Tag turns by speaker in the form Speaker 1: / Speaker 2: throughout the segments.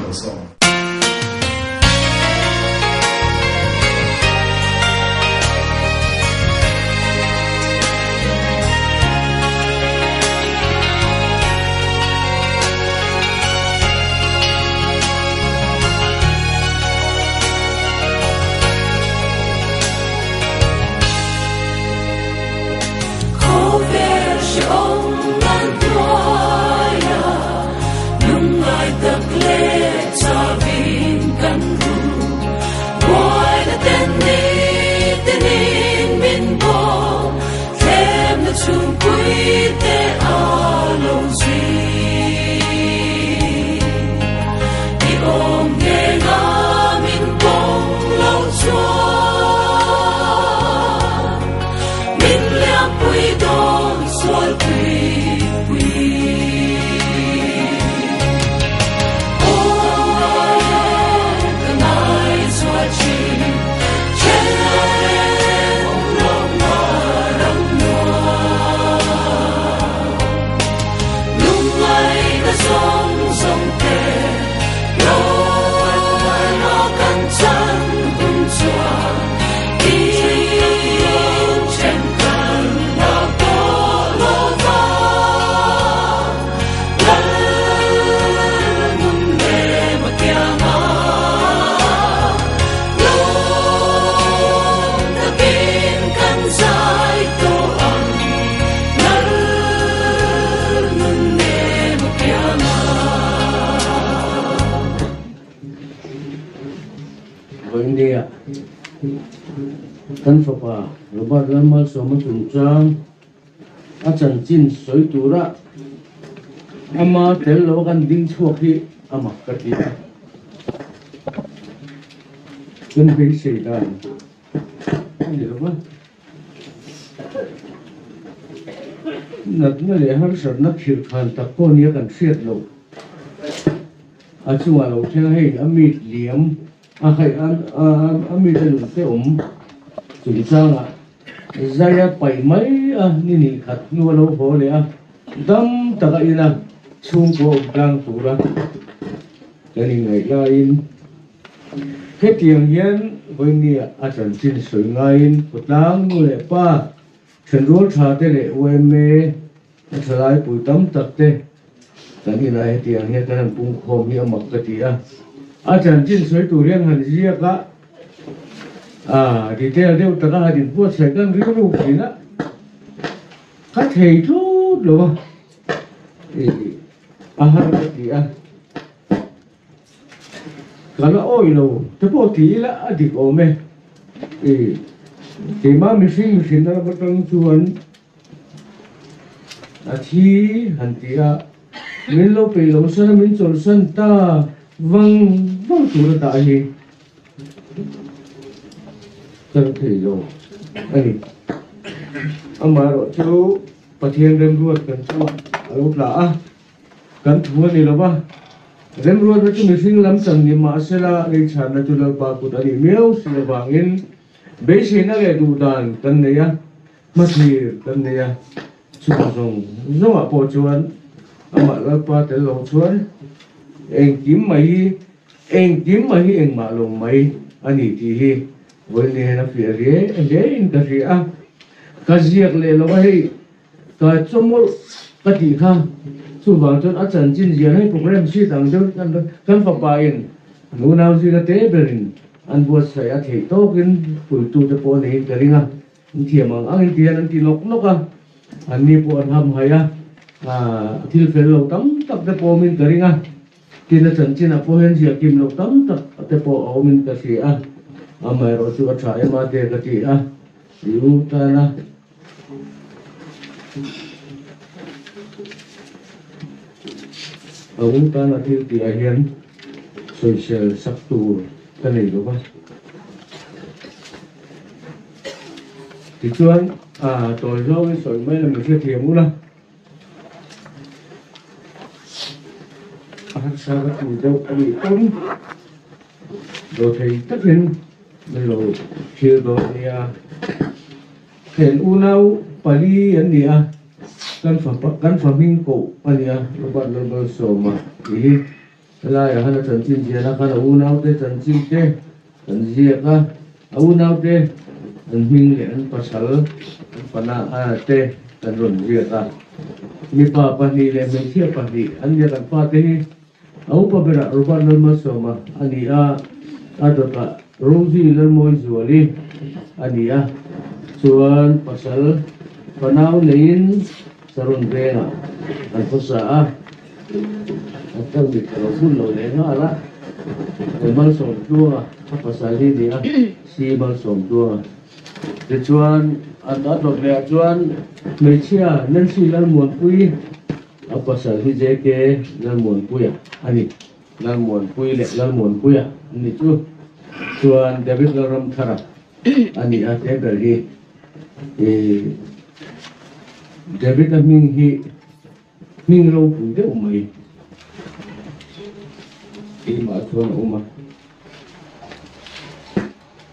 Speaker 1: Malsawm.
Speaker 2: Vawinia kan fapa Robert Lalmalsawma chungchang a chanchin sawi tura ama tel lo kan ding chhuak hi a mak ka ti a. Kan beisei dan a ni lo va. Natna leh harsatna khirhkhan tak pawh nia kan hriat loh. A chungah lo thleng a hei a mit liam a hei a mit a nun te awm chungchangah zai a paih mai a ni nih khat hnu a lo haw leh a dam taka ina chhungkua awm tlang tura kan inngaih laiin hetiang hian vawinia a chanchin sawi ngaiin khawtlang nu leh pa thenrual tha te leh yma A thalai pui tam tak te kan inah hetiang hian kan han pungkhawm hi a mak ka ti a, a chanchin sawi tur hian han ziak a, a detail deuh taka han inbuatsaih kan rilru thin a, ka thei tlut lo a, ih a har ka ti a, ka la awih lo te pawh ti ila a dik awm e, ih keimah mihring mihrinna lam atang chuan. A thi han ti a, min lo peih lo san a, min chawlhsan ta vang vang tur a dah hi ka la thei lo a ni. Amaherawh chu Pathian remruat kan chungah a lo tla a, kan thu a ni lo va, remruatna chu mihring lam chan ni mahsela leichhanna chu Lalpa kut a nih miau si avangin beiseina leh duhdan kan nei a. Hmathlir kan nei a, chung zawng zawngah pawh chuan amah Lalpa tel lo chuan engkim mai hi engkim mai hi engmah lo mai a ni tih hi vawiin hian a fiah hle hlein ka hria a. Ka ziak leh lo a hei ka chawmawlh ka tih kha chuvang chuan a chanchin ziah hei programme sheet ang deuh kan kan fapa in nunau zinga te berin an buatsaih a theih tawkin puitute pawh a neiin ka ring a. An thiam ang ang in ti hian an ti nawk nawk a, an ni pawh an ham hai a, thil fel lo tam tak te pawh awmin ka ring a, tin a chanchinah pawh hian ziah kim loh tam tak te pawh a awmin ka hria a, amaherawh chu a tha em a te ka ti a, i u tana a u tana thil tih ah hian sawisel sak tur ka nei lo va. Tichuan, tawi zawngin sawi mai la min hrethiam ula, a harsa ka ti deuh a nih pawn dawhthei takin min lo thlir dawn nia. Then unau pali an ni a, kan fa kan fa hming koh a nia, Robert Lalmalsawma tih hi. Helaiah khan a chanchin ziahna khan a unaute chanchin te kan ziak a, a unaute an hming leh an pasal an fana te kan rawn ziak a. Mipa pahnih leh hmeichhia pahnih an nia kan fate hi a upa berah Robert Lalmalsawma a ni a, a dawtah Rosie Lalmawizuali a ni a, chuan pasal fanau neiin Saron vengah an khawsa a, an kal mit ka lo hmun lo leh nghal a, he Malsawm Tluanga a pasal hi ni a, Si Malsawm Tluanga. Tichuan a dawt leh ah chuan hmeichhia Nancy Lalmuanpuii a pasal hi JK Lalmuanpuia a ni. Lalmuanpuii leh Lalmuanpuia an ni chu. Chuan David Lalramthara a ni a, he ber hi ih David-a hming hi hming ropui deuh mai keimah chuan a awm a,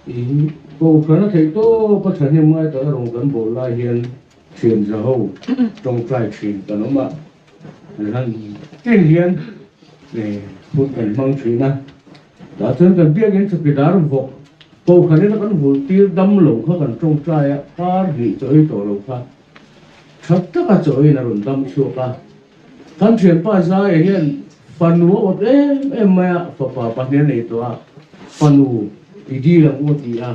Speaker 2: ih kohhran a theih tawp a thahnem ngai tak a rawn kan bawl lai hian thian za ho tawngtai thin kan awm a, han tin hian hun kan hmang thin a. Tah chuan kan biakinn chawkidar vawk kohhran ina kan vulh tir dam lo kha kan tawngtai a, kar hnih chaw ei tawh lo kha tha taka chaw eiin a rawn dam chhuak a. Kan thianpa Zaia hian fanu a awt em em mai a, fapa pahnih a nei tawh a, fanu i dil ang u a ti a,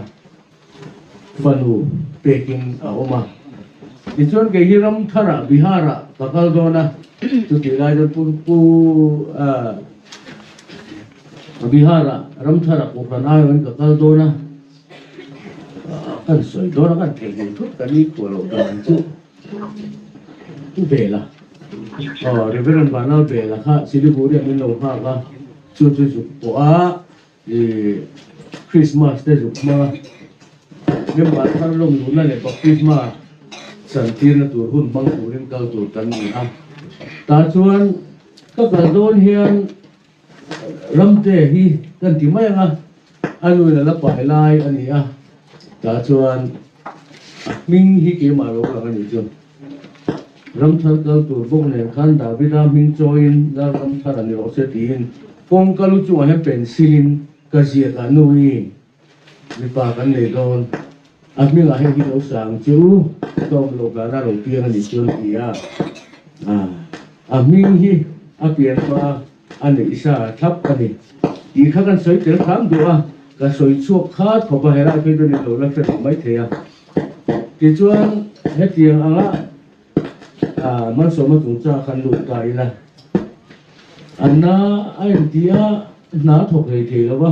Speaker 2: fanu pekin a awm a. Tichuan kei hi Ramtharah Biharah ka kal dawn a, chutih lai chuan Pu Pu Biharah Ramtharah Kohhran aiawhin ka kal dawn a, kan sawi dawn a kan theihnghilh thut kan ikhua loh dan chu Pu Bela aw Reverend Vanlal Bela kha Siliguri ah min lo nghak a, chu chu zuk pawh a. I Christmas te zuk hma member thar lawm luhna leh baptisma chantirna tur hun hmang turin kal tur kan ni a. Tah chuan ka kal dawn hian Ramte hi kan ti mai ang a, a nuin a la pai lai a ni a. Tah chuan a hming hi keimah lo lang a nih chu. Ramthar kal tur bawk nen khan Davida hming chawiin Lal Ramthar a ni rawh se tiin kawngka lu chungah hian pencil in ka ziak a, Nui, mipa kan nei dawn, a hmingah hei hi lo sang che u, ka awm loh dana ro piang a nih chuan ti a, a hming hi a pian hma a neih sa thlap a ni tih kha kan sawi tel hram duh a, ka sawi chhuak khat khawp a, helai phei chuan in lo la hre rih maithei a. Tichuan, hetiang anga Malsawma chungchang khan lut ta ila, a na a inti a, hna a thawk hlei thei lo va,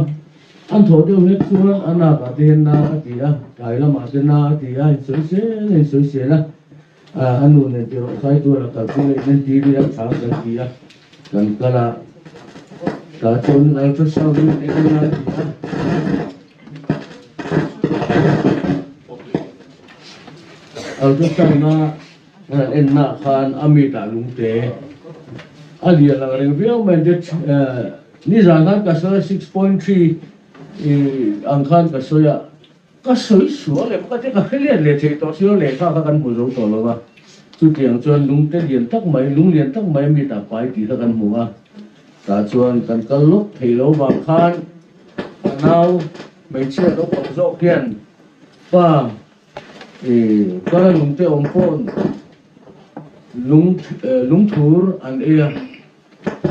Speaker 2: an thawh deuh hlek chuan a nakah te hian na a ti a, tlai lamah te na a ti a, a insawi sel a insawi sel a, a nu nen tih rawh sai tual a kalpui leh in an ti ri a, chhang kan ti a, kan kal a, tah chuan ultrasound in en a ti a. Ultrasound a en nah khan a mit ah lungte a lian ang reng viau mai det nizan khan ka sawi a 6.3 ang khan ka sawi a ka sawi sual em ka ti ka hre lian leh thei tawh silo lehkha kha kan hmu zo tawh lo va chutiang chuan lungte lian tak mai lung lian tak mai a mit ah pai tih kha kan hmu a tah chuan kan kal lawk thei lo vang khan Ka nau hmeichhia naupang zawk hian pa i kala lungte awm pawn lung lungthur an ei a,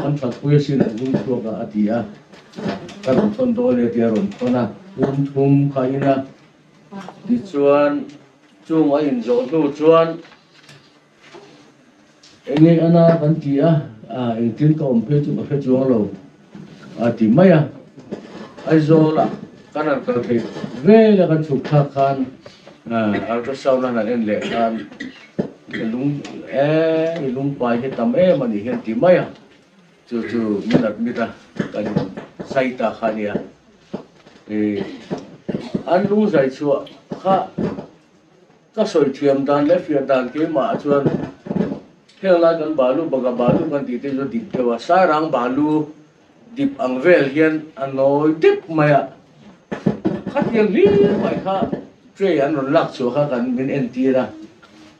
Speaker 2: an thatpui asin an lung chhuak a a ti a, ka rawn thawn dawn e tia rawn thawn a, pum thum kha in a, tichuan chung a inzawh hnu chuan Enge ana kan ti a, engtin ka awm phei chu ka hre chuang lo a ti mai a. Aizawl ah kan han kal theih vel a kan chhuk thlak khan ultrasound a han en leh khan lung e i lungpai hi tam em a nih hian ti mai a, chu chu min admit a kan zai ta kha a nia. An lung zai chhuah kha. Ka sawi thiam dan leh fiah dan keimah ah chuan heng lai kan balu baga balu kan tih te chu dip deuh a, sairang balu dip ang vel hian a nawi dip mai a, khatiang hlir mai kha tray an rawn lak chhuah kha kan min entir a,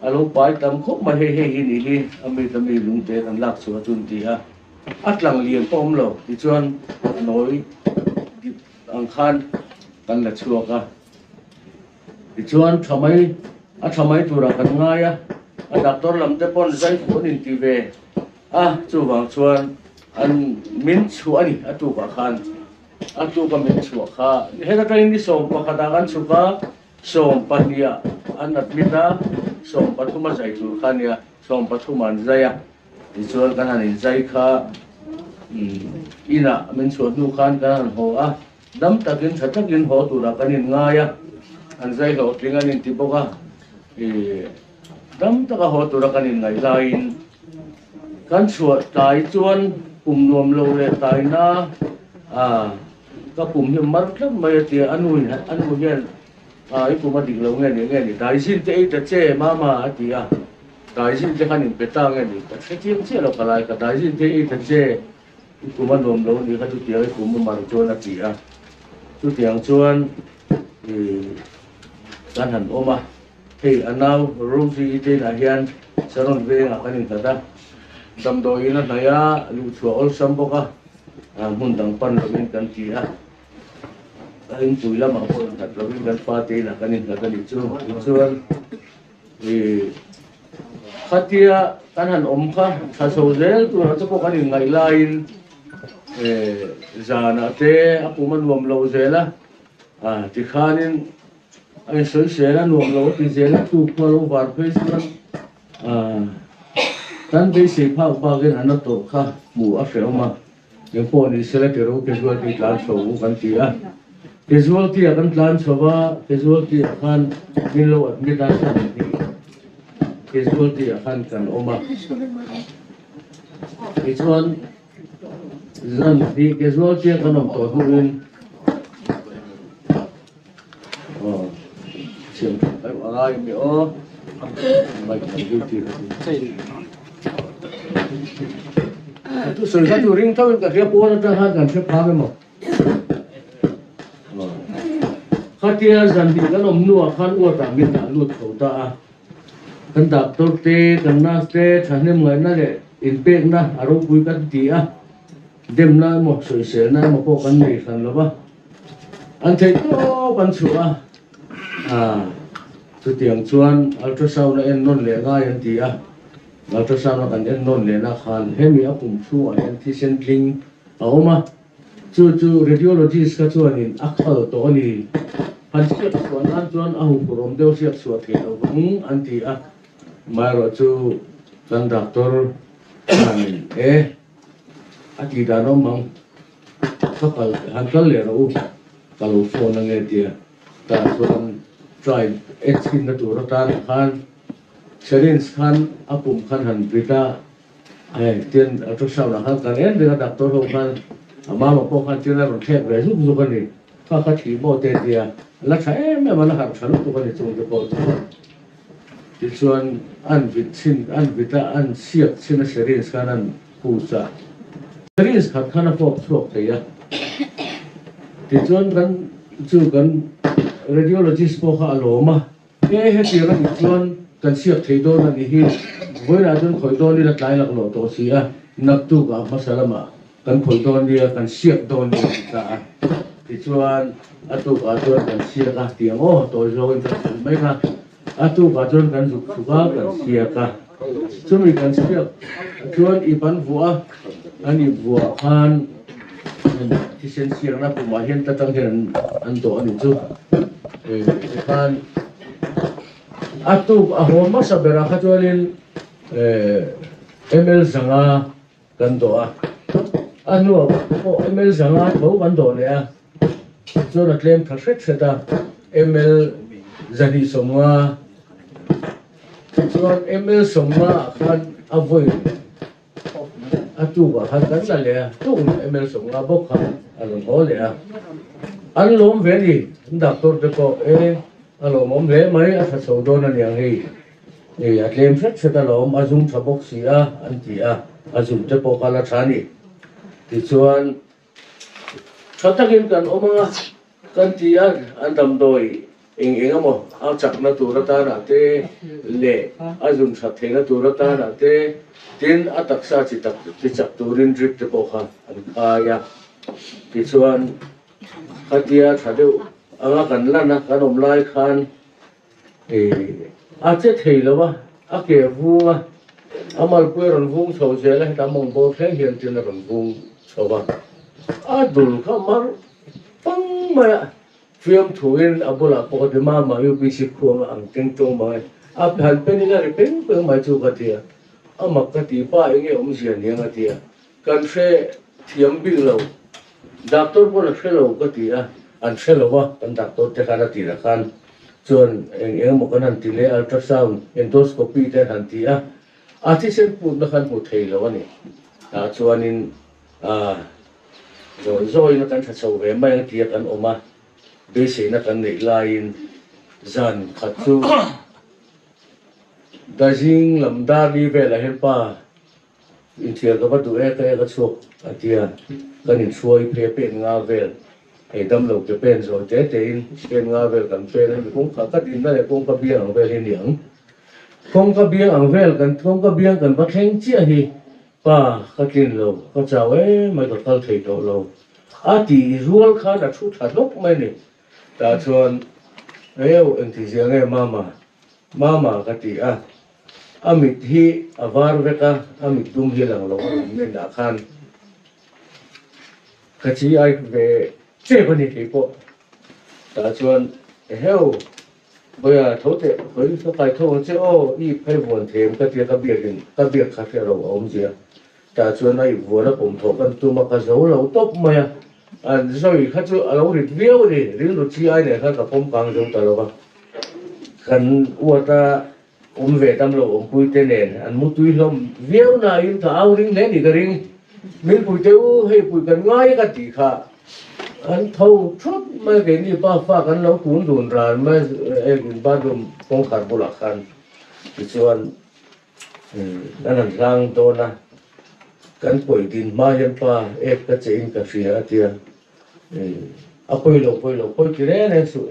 Speaker 2: a lo pai tam khawp mai hei hei hi nih hi a mi ta mi lungte kan lak chhuah chu an ti a. A tlang lian pawh awm lo tichuan nawi dip ang khan kan la chhuak a. Tichuan tha mai a tha mai turah kan ngai a, a doctor lam te pawn zai fuh an inti ve a, chuvang chuan an min chhuah a ni a tukah khan a tuka min chhuah kha heta tangin ni 11 ah kan chhuk a, 12 ah an admit a, 13 a zai tur kha a nia, 13 ah an zai a. Tichuan kan han inzai kha inah min chhuah hnu khan kan han haw a, dam takin tha takin haw turah kan inngai a, an zai hlawhtling an inti bawk a, ih dam taka haw tura kan inngaih laiin kan chhuah tlai chuan pum nuam lo leh taina ah ka pum hi mar tlat mai a tia a nu in a nu hian ah i pum a dik lo nge ni nge ni daizin te ei ta che mama a ti a. Daizin te khan inpe ta nge ni? Ka hre chiang chiah lo ka lai ka daizin te ei ta che i kum a nuam lo ni kha chutiang i kum a mar chuan a ti a, chutiang chuan ih kan han awm a, hei a nau Rosie i te inah hian Sharon vengah kan innghat a, damdawiin a hnaih a, luhchhuah awlsam bawk a, hmun dang pan lovin kan ti a, ka inpui lamah pawh innghat lovin kan pa te inah kan innghat a nih chu, tichuan. I khatia kan han awm kha tha chho zel turah te pawh kan inngaih laiin zanah te a pum a nuam lo zel a, tikhanin a insawi sel a nuam lo a ti zel a, tuk pawh a lo var phei chuan kan beisei phak bakin a na tawh kha hmuh a hrehawm a. Engpawh ni sela tiro casualty tlan chho u kan ti a, casualty ah kan tlan chho a, casualty ah khan min lo admit a chhan hnih casualty ah khan kan awm a, tichuan zan hnih casualty a kan awm tawh hnuin aw siam that a ngai a mi aw mic an duty ka ti. Ka thu sawi kha chu ring tho in ka hria pawn atang khan kan hre phak emaw. Khatia zan hnih kan awm hnuah khan uatah min dah lut tho ta a. Kan doctor te, kan nurse te thahnem ngaihna leh inpekna a ropui kan ti a. Demna emaw sawiselna emaw pawh kan nei hran lo va. An theih tawp an chhuah a. Chutiang chuan ultrasound a en nawn leh ngai an ti a. Ultrasound a kan en nawn lehna khan hemi a pum chhungah hian thisen tling a awm a, chu chu radiologist kha chuanin a khal tawh a ni. Han hriat chhuah nan chuan a huphurh awm deuh hriat chhuah theih loh vang an ti a, amaherawh chu kan doctor khanin e a tih dan awm ang, ka kal han kal leh rawh u, ka lo phone ange tia tah chuan try en chhinna tur atan khan Syringe khan a pum khan han vit a, hei tin ultrasound ah khan kan en reng a doctor ho khan a mama pawh khan tin a rawn thlek ve zuk zuk a ni, kha kha thih maw te tia la tha em em a la harh tha lutuk a ni chung te pawh chu tichuan an vit chhin an vit a an siak chhin a syringe khan an pus a, syringe khat khan a fawp chhuak thei a tichuan kan chu kan radiologist pawh kha a lawm a. He hetiang a nih chuan kan siak thei dawn a nih hi, vawiinah chuan khawih dawn ila tlai laklawh tawh si a, naktukah hmasa lamah kan khawih dawn nia, kan siak dawn nia ti ta a. Tichuan a tukah chuan kan siak a, tiang aw tawi zawngin kan chhuk mai kha, a tukah chuan kan zuk chhuk a, kan siak a. Chumi kan siak chuan ip an vuah a, an ip vuah khan thisen siakna pumah hian ta tang hian an dawh a nih chu. Tikhan a tuk a haw hmasa berah kha chuanin ml zanga kan dawh a, a hnuah pawh ml zanga tho kan dawh leh a, chuan a tlem tha hret hret a, ml 250. Chuan ml 50 ah khan a vawi a tuk ah khan kan la leh a, tuk leh ml 50 bawk kha a rawn haw leh a. An lawm ve a ni, an doctor te pawh e a lawmawm hle mai, a tha chho dawn a niang hei, hei a tlem hret hret a lawm, a zum tha bawk si a an ti a, a zum te pawh kha la tha a ni. Tichuan tha takin kan awm ang a kan ti a, an damdawi. Eng eng emaw a chakna tur atana te leh a zun that theihna tur atana te, tin a taksa chi tak chi chak turin drip te pawh kha an khai a. Tichuan khatia tha deuh anga kan lan a, kan awm lai khan ih a che thei lo a, a ke vung a, a malpui a rawn vung chho zel a, heta mawng bawr thleng hian tin a rawn vung chho a, a dul kha mar pang mai a. Fiamthuin a bulah pawh ka ti mama UPC khuang a ang teng tawng mai a han pen ila ri peng peng mai chu ka ti a, a mak ka ti pa enge awmzia niang a ti a, kan hre thiam bik lo doctor pawn a hre lo ka ti a, an hre lo a kan doctor te khan a tirah khan chuan eng eng emaw kan han ti leh ultrasound endoscopy te an han ti a, a thisen putna khan hmu thei lo a ni tah chuanin A, zawi zawina kan tha chho ve mai ang tia kan awm a, beiseina kan neih laiin zan khat chu Dazing lam dar li velah hian pa inthiar ka va duh e ka ek a chhuak a tia kan inhruai phei a pen nga vel hei damlo ke pen zawi te tein pen nga vel kan pen a hemi kawngka ka dinna leh kawngka biang ang vel hi a ni ang kawngka biang ang vel kan kawngka biang kan va thleng chiah hi Pa, ka tlin lo, ka chau em mai ka kal thei tawh lo. A tih rual khan a thu tha hlawk mai ni. Tah chuan, Heu, engti zia nge Mama? Mama ka ti a, a mit hi a var vek a, a mit dum hi a lang lo a rawn men ah khan ka chi ai ve tep a ni keipawh. Tah chuan, Eheu, Bawia tho teh, hawi ka kai tho ang che aw, i phei vuan them ka tia ka biak in ka biak kha hre ro a awm zia. Tah chuan a ip vuan a pawm thawh kan tum a, ka zo lo tawp mai a, an zawi kha chu a lo rit viau a ni, rilru chi ai nen khan ka pawm kang zo ta lo va. Kan uat a awm ve tam lo awmpui te nen an mu tui hlawm viau nain ka au ring hle ni ka ring. Min pui teh u, hei pui kan ngai ka tih kha an tho thut mai keini pa fa kan lo kun dun ran mai in bathroom kawngkhar bulah khan tichuan an han hlang dawn a, kan pawi din hma hian pa ek ka che in ka hria a tia a pawi lo pawi lo pawi ti reng reng suh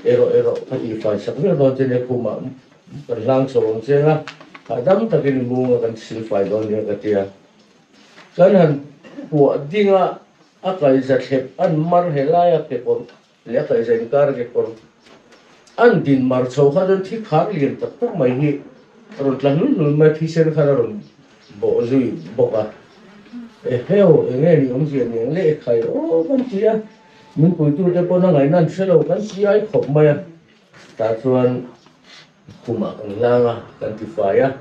Speaker 2: erawh erawh ka tih fai sak viau dawn che nia khumah kan hlang chho ang che anga hahdam takin i munga kan sil fai dawn nia ka tia. Kan han puah ding a, a kaihza thlep an mar he laia kekawr leh a kaihza inkar kekawr an din mar chho kha chuan thi khar lian tak tak mai hi a rawn tla hlul hlul mai a, thisen khan a rawn bawh zui bawk a. Eheu, eng nge ni awmzia ni ang le ekhai aw kan ti a, min puitute pawn a ngaihna an hre lo kan ti ai khawp mai a, tah chuan Khumah kan hlang a, kan ti fai a,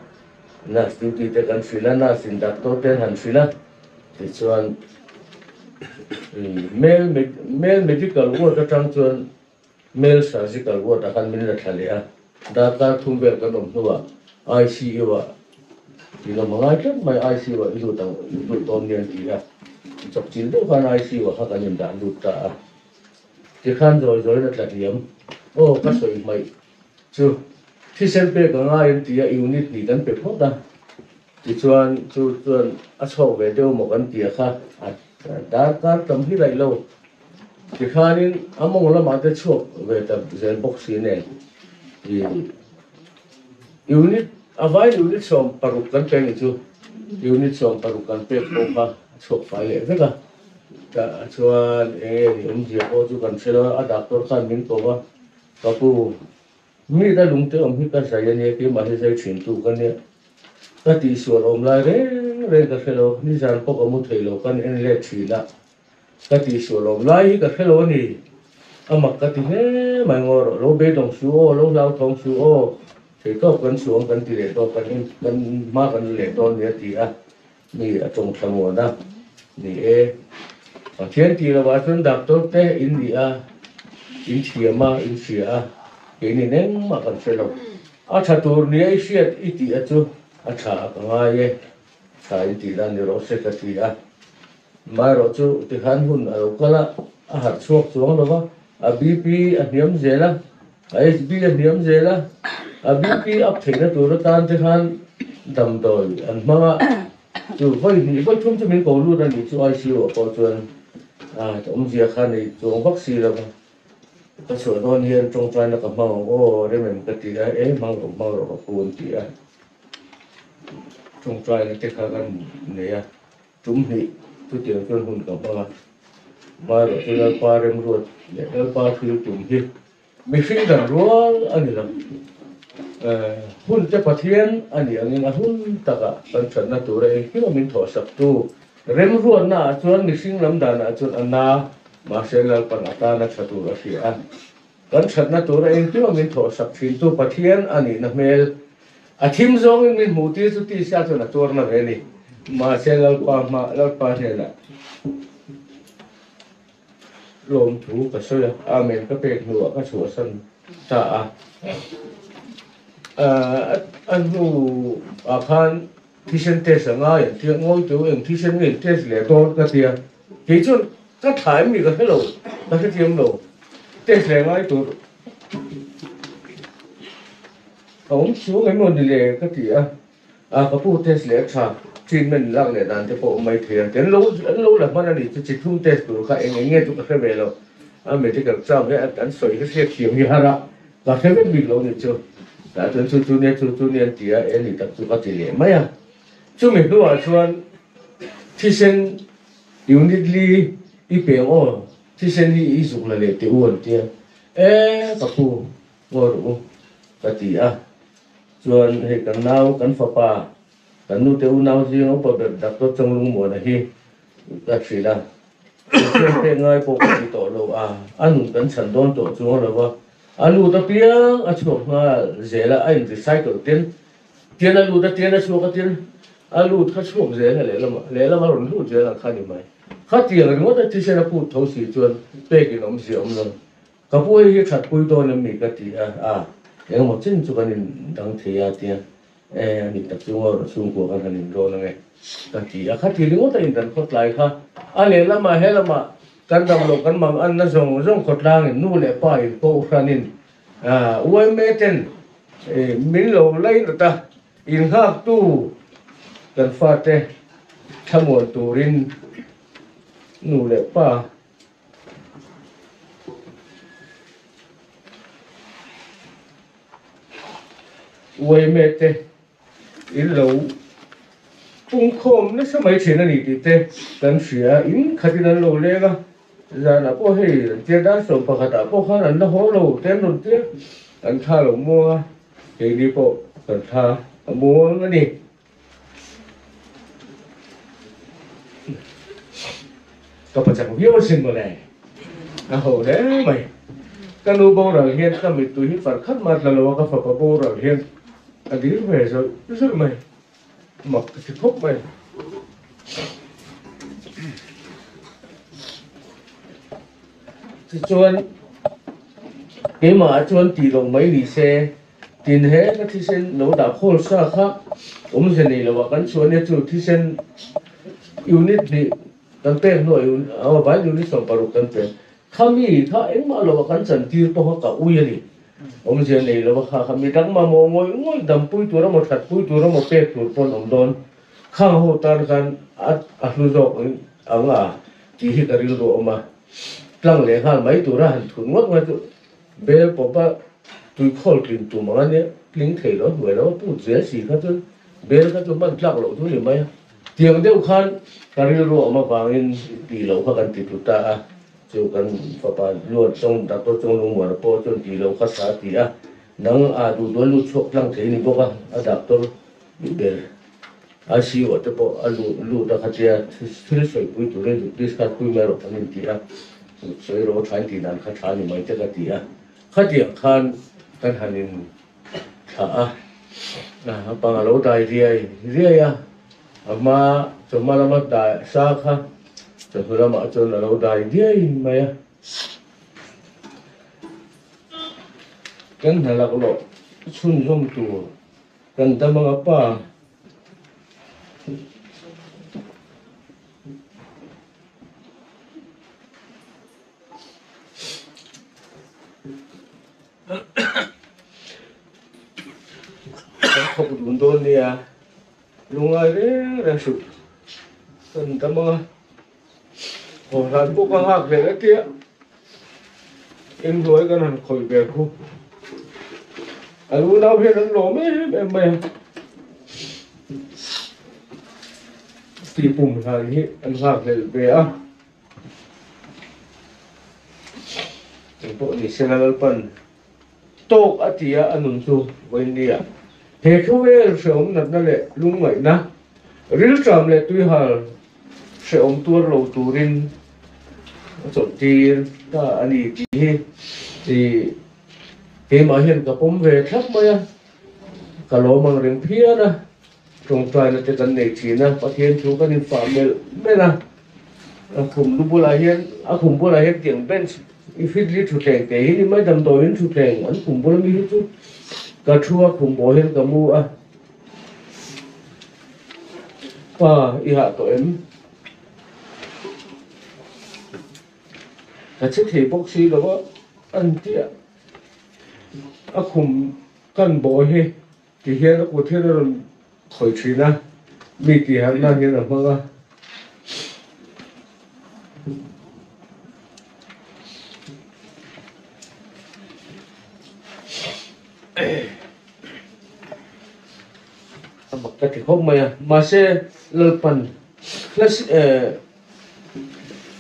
Speaker 2: nurse duty te kan hrilh a, nurse in doctor te an han hrilh a, tichuan male male medical ward atang chuan male surgical ward ah khan min la thla leh a, darkar thum vel kan awm hnuah ICU ah in awm a ngai tlat mai, ICU ah i lut ang i lut dawn nia an ti a, chawpchilh deuh khan ICU ah kha kan indah lut ta a, tikhan zawi zawiin a tla hliam, aw ka sawi hmaih. Chu thisen pek a ngai an ti a, unit hnih kan pe phawt a, tichuan chu chuan a chhuak ve deuh maw kan ti a kha, a darkar tam hi raih lo. Tikhanin a mawng lamah te chhuak ve ta zel bawk si nen i unit a vai unit 16 kan pe ni chu, unit 16 kan pek pawh kha a chhuak fai leh vek a. Tah chuan eng nge ni awmzia pawh chu kan hre lo a, a doctor khan min ko a. Ka pu, mi ka lungte awm hi ka zai a nia, keimah hi zai thin tu ka nia. Ka tihsual awm lai reng reng ka hre lo, nizan pawh ka mu thei lo, kan en let thin a, ka tihsual awm lai hi ka hre lo a ni. A mak ka ti hle mai ngaw rawh, lo beidawng suh aw, lo hlauthawng suh aw, theitawp kan suang kan ti leh dawn, kan en kan hma kan la leh dawn nia ti a, mi a tawng thla muan a, ni e, Pathian tih lovah chuan doctor te in ni a, in thiam a, in hria a, keini engmah kan hre lo. A tha tur nia i hriat i tih a chu a tha a ka ngai e, tha in tih dan ni rawh se ka ti a. Amaherawh chu tikhan hun a lo kal a, a harh chhuak chuang lo va, a BP a hniam zel a, A HB a hniam zel a, a BP up theihna tur atan te khan damdawi an hmang a, chu vawi hnih vawi thum chu min ko lut a nih chu ICU ah pawh chuan a awmzia kha nei chuang vak si lo va. Ka chhuah dawn hian tawngtaina ka hmang ang aw, rem em ka ti a, e hmang rawh hmang rawh ka pu an ti a. Tawngtaina te kha kan nei a, tum hnih chutiang chuan hun ka hmang a. Hmaerawh chu Lalpa remruat leh Lalpa thil tum hi mihring dan rual a ni lo. Hun te Pathian a nih angin a hun takah kan thatna tura engkim a min thawhsaktu Remruatnaah chuan mihring lam danah chuan a na, mahse Lalpan a tana tha tur a hria a. Kan thatna tura engkim a min thawhsak thintu Pathian a nihna hmel a thim zawngin min hmuh tir chu tisa chuan a tuarna ve a ni. Mahse Lalpa hma, Lalpa hnenah lawmthu ka sawi a, Amen ka pek hnuah ka chhuahsan ta a. A hnuah khan Thisen test a ngai an tia, ngawi teu eng thisen nge in test leh dawn ka tia, kei chuan ka thla em ni ka hre lo, ka hrethiam lo, test leh ngai tur a awm chuang em maw ni le ka ti a, a ka pu test leh a tha, treatment lak leh dan te pawh awm mai thei ang ti, an lo an lo la hman a ni chu chi thum test tur kha eng eng nge chu ka hre ve lo, a medical term hi an sawi hi hriatthiam hi har a. Ka hre vek bik lo ni chu. Tah chuan chu chu nia chu chu nia an ti a, e ni tak chu ka ti leh mai a. Chumi hnuah chuan thisen unit li i peng aw, thisen hi i zuk la leh teh u an ti a. E ka pu ngaw rawh u ka ti a. Chuan hei kan nau kan fapa kan nute unau zinga upa ber Doctor Changlungmuana hi ka hrilh a. Pathian pek ngai pawh ka ti tawh lo a, a nun kan chhan dawn tawh chuang lo va, a lut apiang a chhuak nghal zel a, a in recycle tin tian a lut a tian a chhuak a tin a lut kha chhuak zel a lehlamah lehlam a rawn lut zel ang kha ni mai. Khatiang ringawt a thisen a put tho si chuan pek in awmzia awm lo. Ka pu hei hi that pui dawn em ni ka ti a, a engemaw chin chu kan in dang thei a tia e a ni tak chu ngaw rawh chhungkua kan han in dawn ange ka ti a, khati ringawt a in dan khawtlai kha a lehlamah helamah kan dam loh kan mang anna zawng zawng khawtlang in nu leh pa in kohhran in yma ten min lo lainat a in nghaktu kan fate thlamuan turin nu leh pa Uaime te in lo pungkhawm nasa mai thin a ni tih te kan hria a, in khatin an lo leng a, zanah pawh hei an tia dar 11 ah pawh khan an la haw lo te an rawn tia, an thla lo muang a, keini pawh kan thla a muang a ni. Ka pachang viau asin mawle, a ho hle mai. Ka nu boral hian ka mittui hi far khat mah tla lo a, ka fapa boral hian a dil ve zawih zawih mai, mak ka ti khawp mai. Tichuan keimah ah chuan tih loh mai ni se. Tin, he ka thisen lo dah khawl sa kha awmze nei lo ah kan chhuah nia chu thisen unit hnih kan pek hnuah vai unit 60 kan pe. Kha mi kha engmah lo ah kan chan tir pawh kha ka ui a ni. Awmze nei lo a kha kha mi dang mamawh ngawih ngawih dampui tur emaw thatpui tur emaw pek tur pawn awm dawn. Khang ho tan khan a hlu zawk ang a tih hi ka rilru a awm a. Tlang leh nghal mai tura han thun ngawt ngawt chu Bel pawpa tui khawl tlin tum ang a nia, tling thei lo hnuai lo a put zel si kha chuan bel kha chu hman tlak loh chu ni mai a. Tiang deuh khan ka rilru a awm avangin tih loh kha kan ti tlu ta a, chu kan fapa luat chawng Doctor Chawnglungmuana pawh chuan tih loh kha tha a ti a, nang a duh duh a lut chhuak tlang thei ni bawk a, a doctor ber ICU ah te pawh a lut a khatia thil sawipui turin discuss pui mai rawh kan inti a. Sawi rawh thain tih dan kha tha ni mai te ka ti a, khatiang khan kan han in thlah a, a pang a lo dai riai riai a, a hma chawhma lama dai sa kha chawhnu lamah chuan a lo dai diai mai a, kan hna laklawh chhunzawm tur kan dam anga pa. Kan thawk dun dawn nia, lungai reng reng suh kan dam anga haw hlan pawh ka nghak hlel a tia. Inhnuai kan han khawih ve khu. An unau hian an lawm em em mai a. Tih pum hlan hi an nghakhlelh ve a. Engpawh ni sela Lalpan tawk a ti a, a nun chu vawinia he khawvel hrehawm natna leh lungngaihna, rilṭam leh tuihal hrehawm tuar lo turin a chawlhtir ta a ni tih hi keimah hian ka pawm ve thlap mai a, ka lawm ang reng phian a, tawngtaina te kan nei thin a, Pathian thu kan infah melh melh a, a khum lu bulah hian a khum bulah hian tiang bench i fitli thutthleng te hi ni mai damdawiin thutthleng an khum bula mi hi chu ka thu a khum bawh hian ka mu a. Pa i hah tawh em? Ka che thei bawk si lo a, an tia a khum kan bawh hi ti hian a kut hian a rawn khawih thin a, mi tih harh nan hian a hmang a. A mak ka ti khawp mai a, mahse Lalpan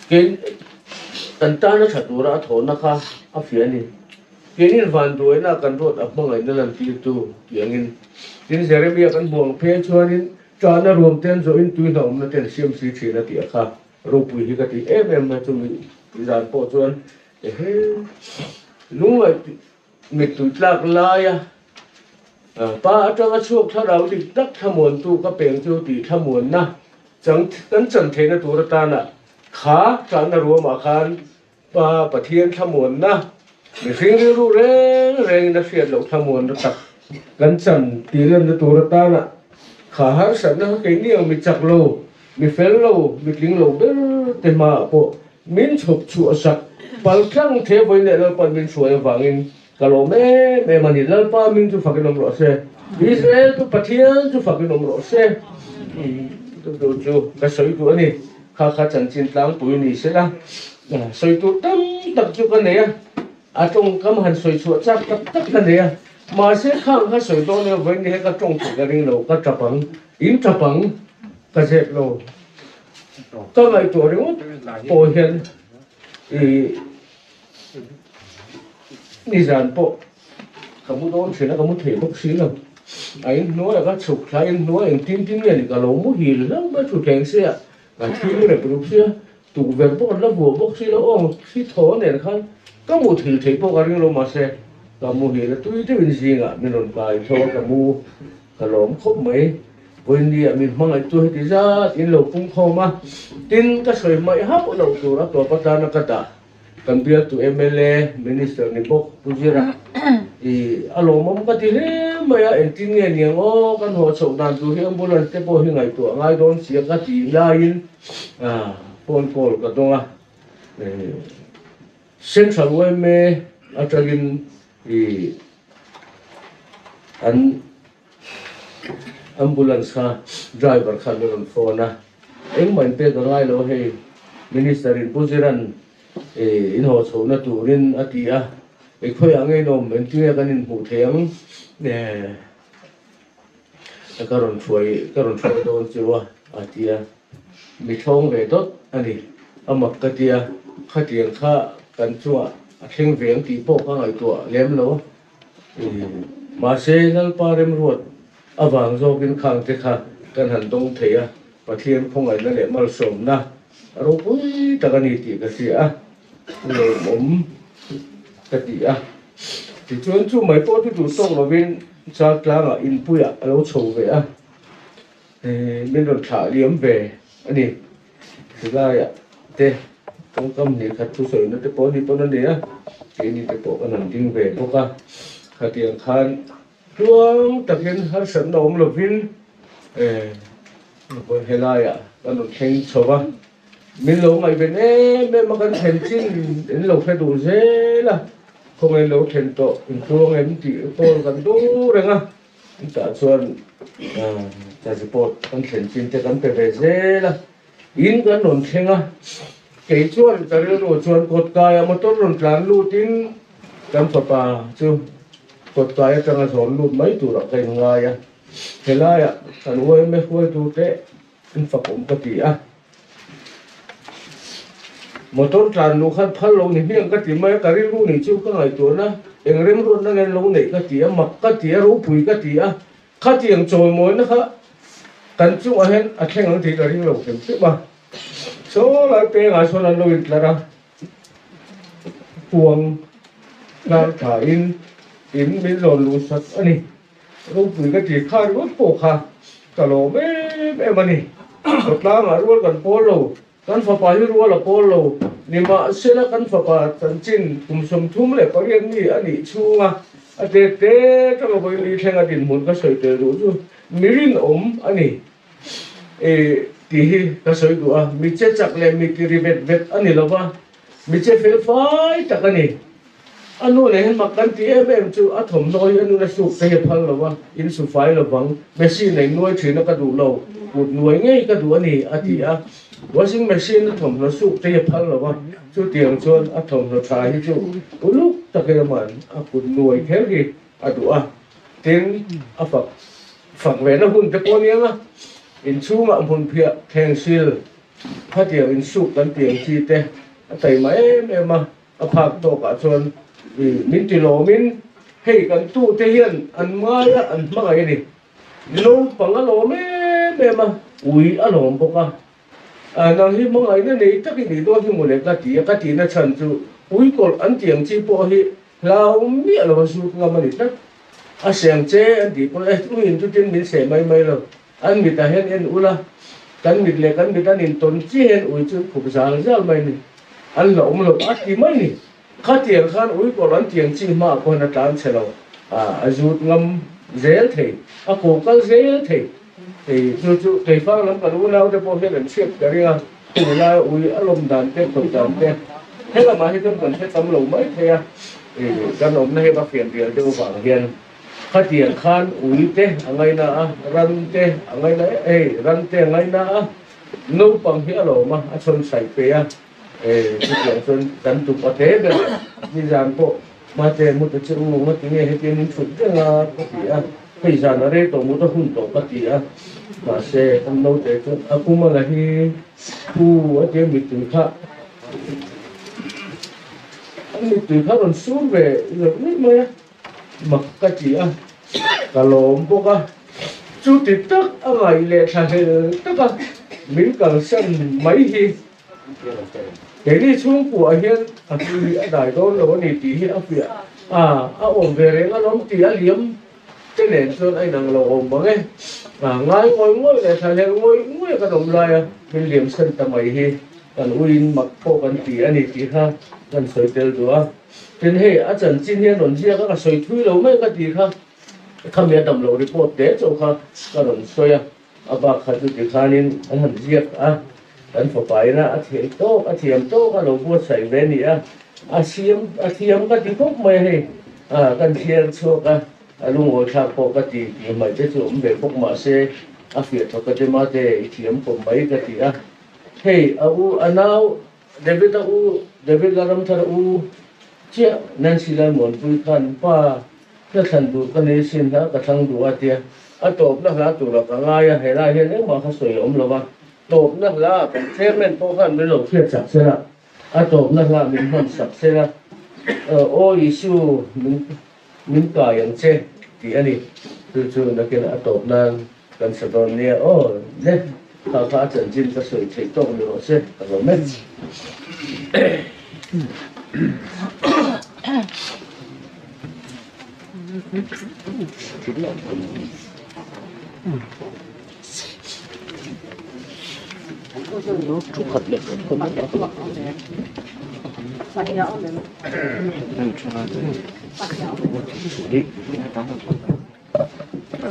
Speaker 2: kei kan tana tha tura a thawhna kha a fiah a ni. Keinin vanduaina kan ruat a hmangaihna lantirtu tih angin tin Jeremia kan hmuh ang phei chuanin ṭahna ruam ten zawhin tui hlauhawmna ten siam si ṭhin a tih a kha ropui hi ka ti em em mai chumi zan pawh chuan ehe lungngaih Mittui tlak laia Pa atanga chhuak thlarau dik tak thlamuantu ka peng chu tih thlamuanna chang kan chan theihna tur atana kha tlahna ruamah khan Pa Pathian thlamuanna mihring rilru reng rengin a hriat loh thlamuanna tak kan chan tih lanna tur atana kha harsatna kha keini ang mi chak lo, mi fel lo, mi tling lo ber te hmaah pawh Min chhawp chhuah sak pal tlang the vawi leh Lalpa'n min hruai avangin ka lawm em em a ni. Lalpa min chu fakin awm rawh se. Israel chu Pathian chu fakin awm rawh se. Chu chu chu ka sawi duh a ni. Kha kha chanchin tlangpui ni sela sawi tur tam tak chu ka nei a, a tawngkam han sawi chhuah chak tak tak ka nei a. Mahse khang kha sawi dawn emaw vawi ni he ka tawng theih ka ring lo, ka tap ang, in tap ang ka zep lo. Ka ngaihtuah ringawt pawh hian ih nizan pawh ka mu dawn thin a, ka mu thei bawk si lo. A inhnuai a ka chhuk thla inhnuai engtin tin nge ni ka lo muhil hlauh mai thutthleng sia ka thil rep rup sia tukverh pawh an la vuah bawk si lo aw thli thaw nen khan ka muthil theih pawh ka ring lo mahse ka muhil a tui deuhin zingah min rawn kai tho a ka mu ka lawm khawp mai. Vawinia min hmangaihtu heti zat in lo pung khawm a, tin ka sawi hmaih hauh loh tur a tawp atana ka dah. Kan bialtu mla Minister ni bawk Pu Zira i a lawmawm ka ti hle mai a, engtin nge niang aw kan haw chhoh dan tur hi ambulance te pawh hi ngaihtuah a ngai dawn sia ka tih laiin phone call ka dawng a, Central yma atangin i an Ambulance kha driver khan a rawn phone a, engmah in pek a ngai lo hei Minister in Pu Ziran in haw chhohna turin a ti a, i khawiah ngei nawm engtinge kan inhmuh theih ang ka rawn hruai ka rawn hruai dawn chu a a ti a, mi thlawng ve dawt a ni, a mak ka ti a, khatiang kha kan chungah a thleng ve ang tih pawh ka ngaihtuah lem lo. Mahse, Lalpa remruat avang zawkin khangte kha kan han dawng thei a, Pathian khawngaihna leh malsawmna a ropui tak a ni tih ka hria a, lawmawm ka ti a. Tichuan chu mai pawh chu duh tawk lovin Chaltlangah inpuiah a lo chho ve a, min rawn thlah liam ve a ni. Silaiah te tawngkam hnih khat thu sawina te pawh ni pawn a ni a, keini te pawh kan han ding ve bawk a, khatiang khan tluang takin harsatna awm lovin helaiah kan rawn thleng chho va, min lo ngaihven em em a kan thlen chin in lo hre duh zel a, khawngaih lo thlen tawh intluang em tih call kan duh reng a. Chutah chuan ka report kan thlen chin te kan pe ve zel a, in kan rawn thleng a, Kei chuan ka rilru chuan kawtkaia motor rawn tlan lutin kan fapa chu kawtkai atanga zawn lut mai turah ka inngai a. Helaiah kan yma hruaitute an fakawm ka ti a. Motor tlan luh khan phal lo ni hmiang ka ti mai a, ka rilru nih chu ka ngaihtuahna eng remruatna nge lo neih ka ti a, mak ka ti a, ropui ka ti a, khatiang chawimawina kha kan chungah hian a thleng ang tih ka ring lo hrim hrim a. Saw lai pengah sawn an lo intlar a, kuang tlar thlain in min zawn luh sak a ni. Ropui ka ti kha ringawt pawh kha ka lawm em em a ni. Khawtlangah rual kan pawl lo, kan fapa hi rual a pawl lo. Nimahsela kan fapa chanchin kum 38 mi a nih chhunga a te te tanga vawi li thleng a dinhmun ka sawi tel duh chu mi rinawm a ni e tih hi ka sawi duh a. Mi che chak leh mi ti ri vet vet a ni lova, mi che fel fai tak a ni. A nu leh hian mak kan ti em em chu a thawmhnaw hi a nuna suk te hi a phal lo a, in su fai lo vang, machine a innuai thin a ka duh lo, kut nuai ngei ka duh a ni a ti a, washing machine a thawmhnaw suk te hi a phal lo a, chutiang chuan a thawmhnaw tha hi chu uluk takin aman a kut nuai kher hi a duh a, tin a fak fak ve na hun te pawh aniang a, inchhungah hmunphiah thleng sil khatiang insuk kan ti ang chi te a taima em em a. A phak tawkah chuan min ti lawmin hei kan tute hian an ngai a, an hmangaih a ni. Naupang a lawm em em a, ui a lawm bawk a. Nang hi hmangaihna nei tak i nih dawn hi mawle ka ti a, ka tihna chhan chu ui kawlh an tih ang chi pawh hi hlau miah lo a zut ngam a ni tlat. A seng che an tih pawh e, uiin chutin min seh mai mai lo. An mitah hian en ula, kan mit leh kan mit an intawn chiah hian ui chu khup zal zal mai a ni. An la awm lo a ti mai ni. Khatiang khan ui kawlh an tiang chi hmaah pawhin a tlan chhe lo, a zut ngam zel thei, a ko kal zel thei. Hei chu chu keifang lam kan unaute pawh hian an hriat ka ring a, hemi laia ui a lawm dan te, khawih dan te he lamah hi chuan kan hre tam lo mai thei a, kan awmna hi va fian rial deuh vang hian. Khatiang khan ui te a ngaina a, ran te a ngaina hei ran te a ngaina a, naupang hi a lawm a, a chhawn saih pe a, chutiang chuan kan tupa te ber nizan pawh hmate mut a che u ngati nge hetiang in thut reng a ka ti a, hei zan a rei tawh mut a hun tawh ka ti a, mahse kan naute chuan a kum a la hi pu a tia mittui kha a mittui kha rawn sur ve zawrh mai mai a. Mak ka ti a, ka lawm bawk a, chuti tak a ngaih leh thlahlel taka min kalsan mai hi keini chhungkuah hian a hlui hi a dai dawn lo a ni tih hi a fiah a, a awm ve reng alawm tih a liam te nen chuan a inang lo awm mang e. Ngai ngawih ngawih leh thlahlel ngawih ngawih a kan awm lai a, min liamsan ta mai hi kan uiin mak pawh kan ti a ni tih kha kan sawi tel duh a. Tin hei a chanchin hi a rawn ziak a, ka sawi thui lo mai ka tih kha, khami a dam loh report te chauh kha ka rawn sawi a, a bak kha chu tikhanin an han ziak a, kan fapa ina a thiam tawk a thiam tawk a lo buatsaih ve a ni a, a siam a thiam ka ti khawp mai a hei, a kan thiar chhuak a, a lungawi thlak pawh ka ti tih hmaih te chu awm ve bawk mahse a fiah tawk ka ti mate i thiam kawp mai ka ti a, hei a u a nau David a u, David Laramthar u chiah Nancy Lalmuanpui khan pa hla thlan tur ka nei sin hla ka thlang duh a tia a tawpna hla tura ka ngai a, helai hian engmah kha sawi a awm lo va, tawpna hla kan chairman pawh khan min lo hriat sak sela, a tawpna hla min hman sak sela, Aw Isu min min kai ang che tih a ni, chu chu nakin a tawp nan Kan sa dawn nia aw le, kha kha a chanchin ka sawi theih tawk ni rawh se ka lo met.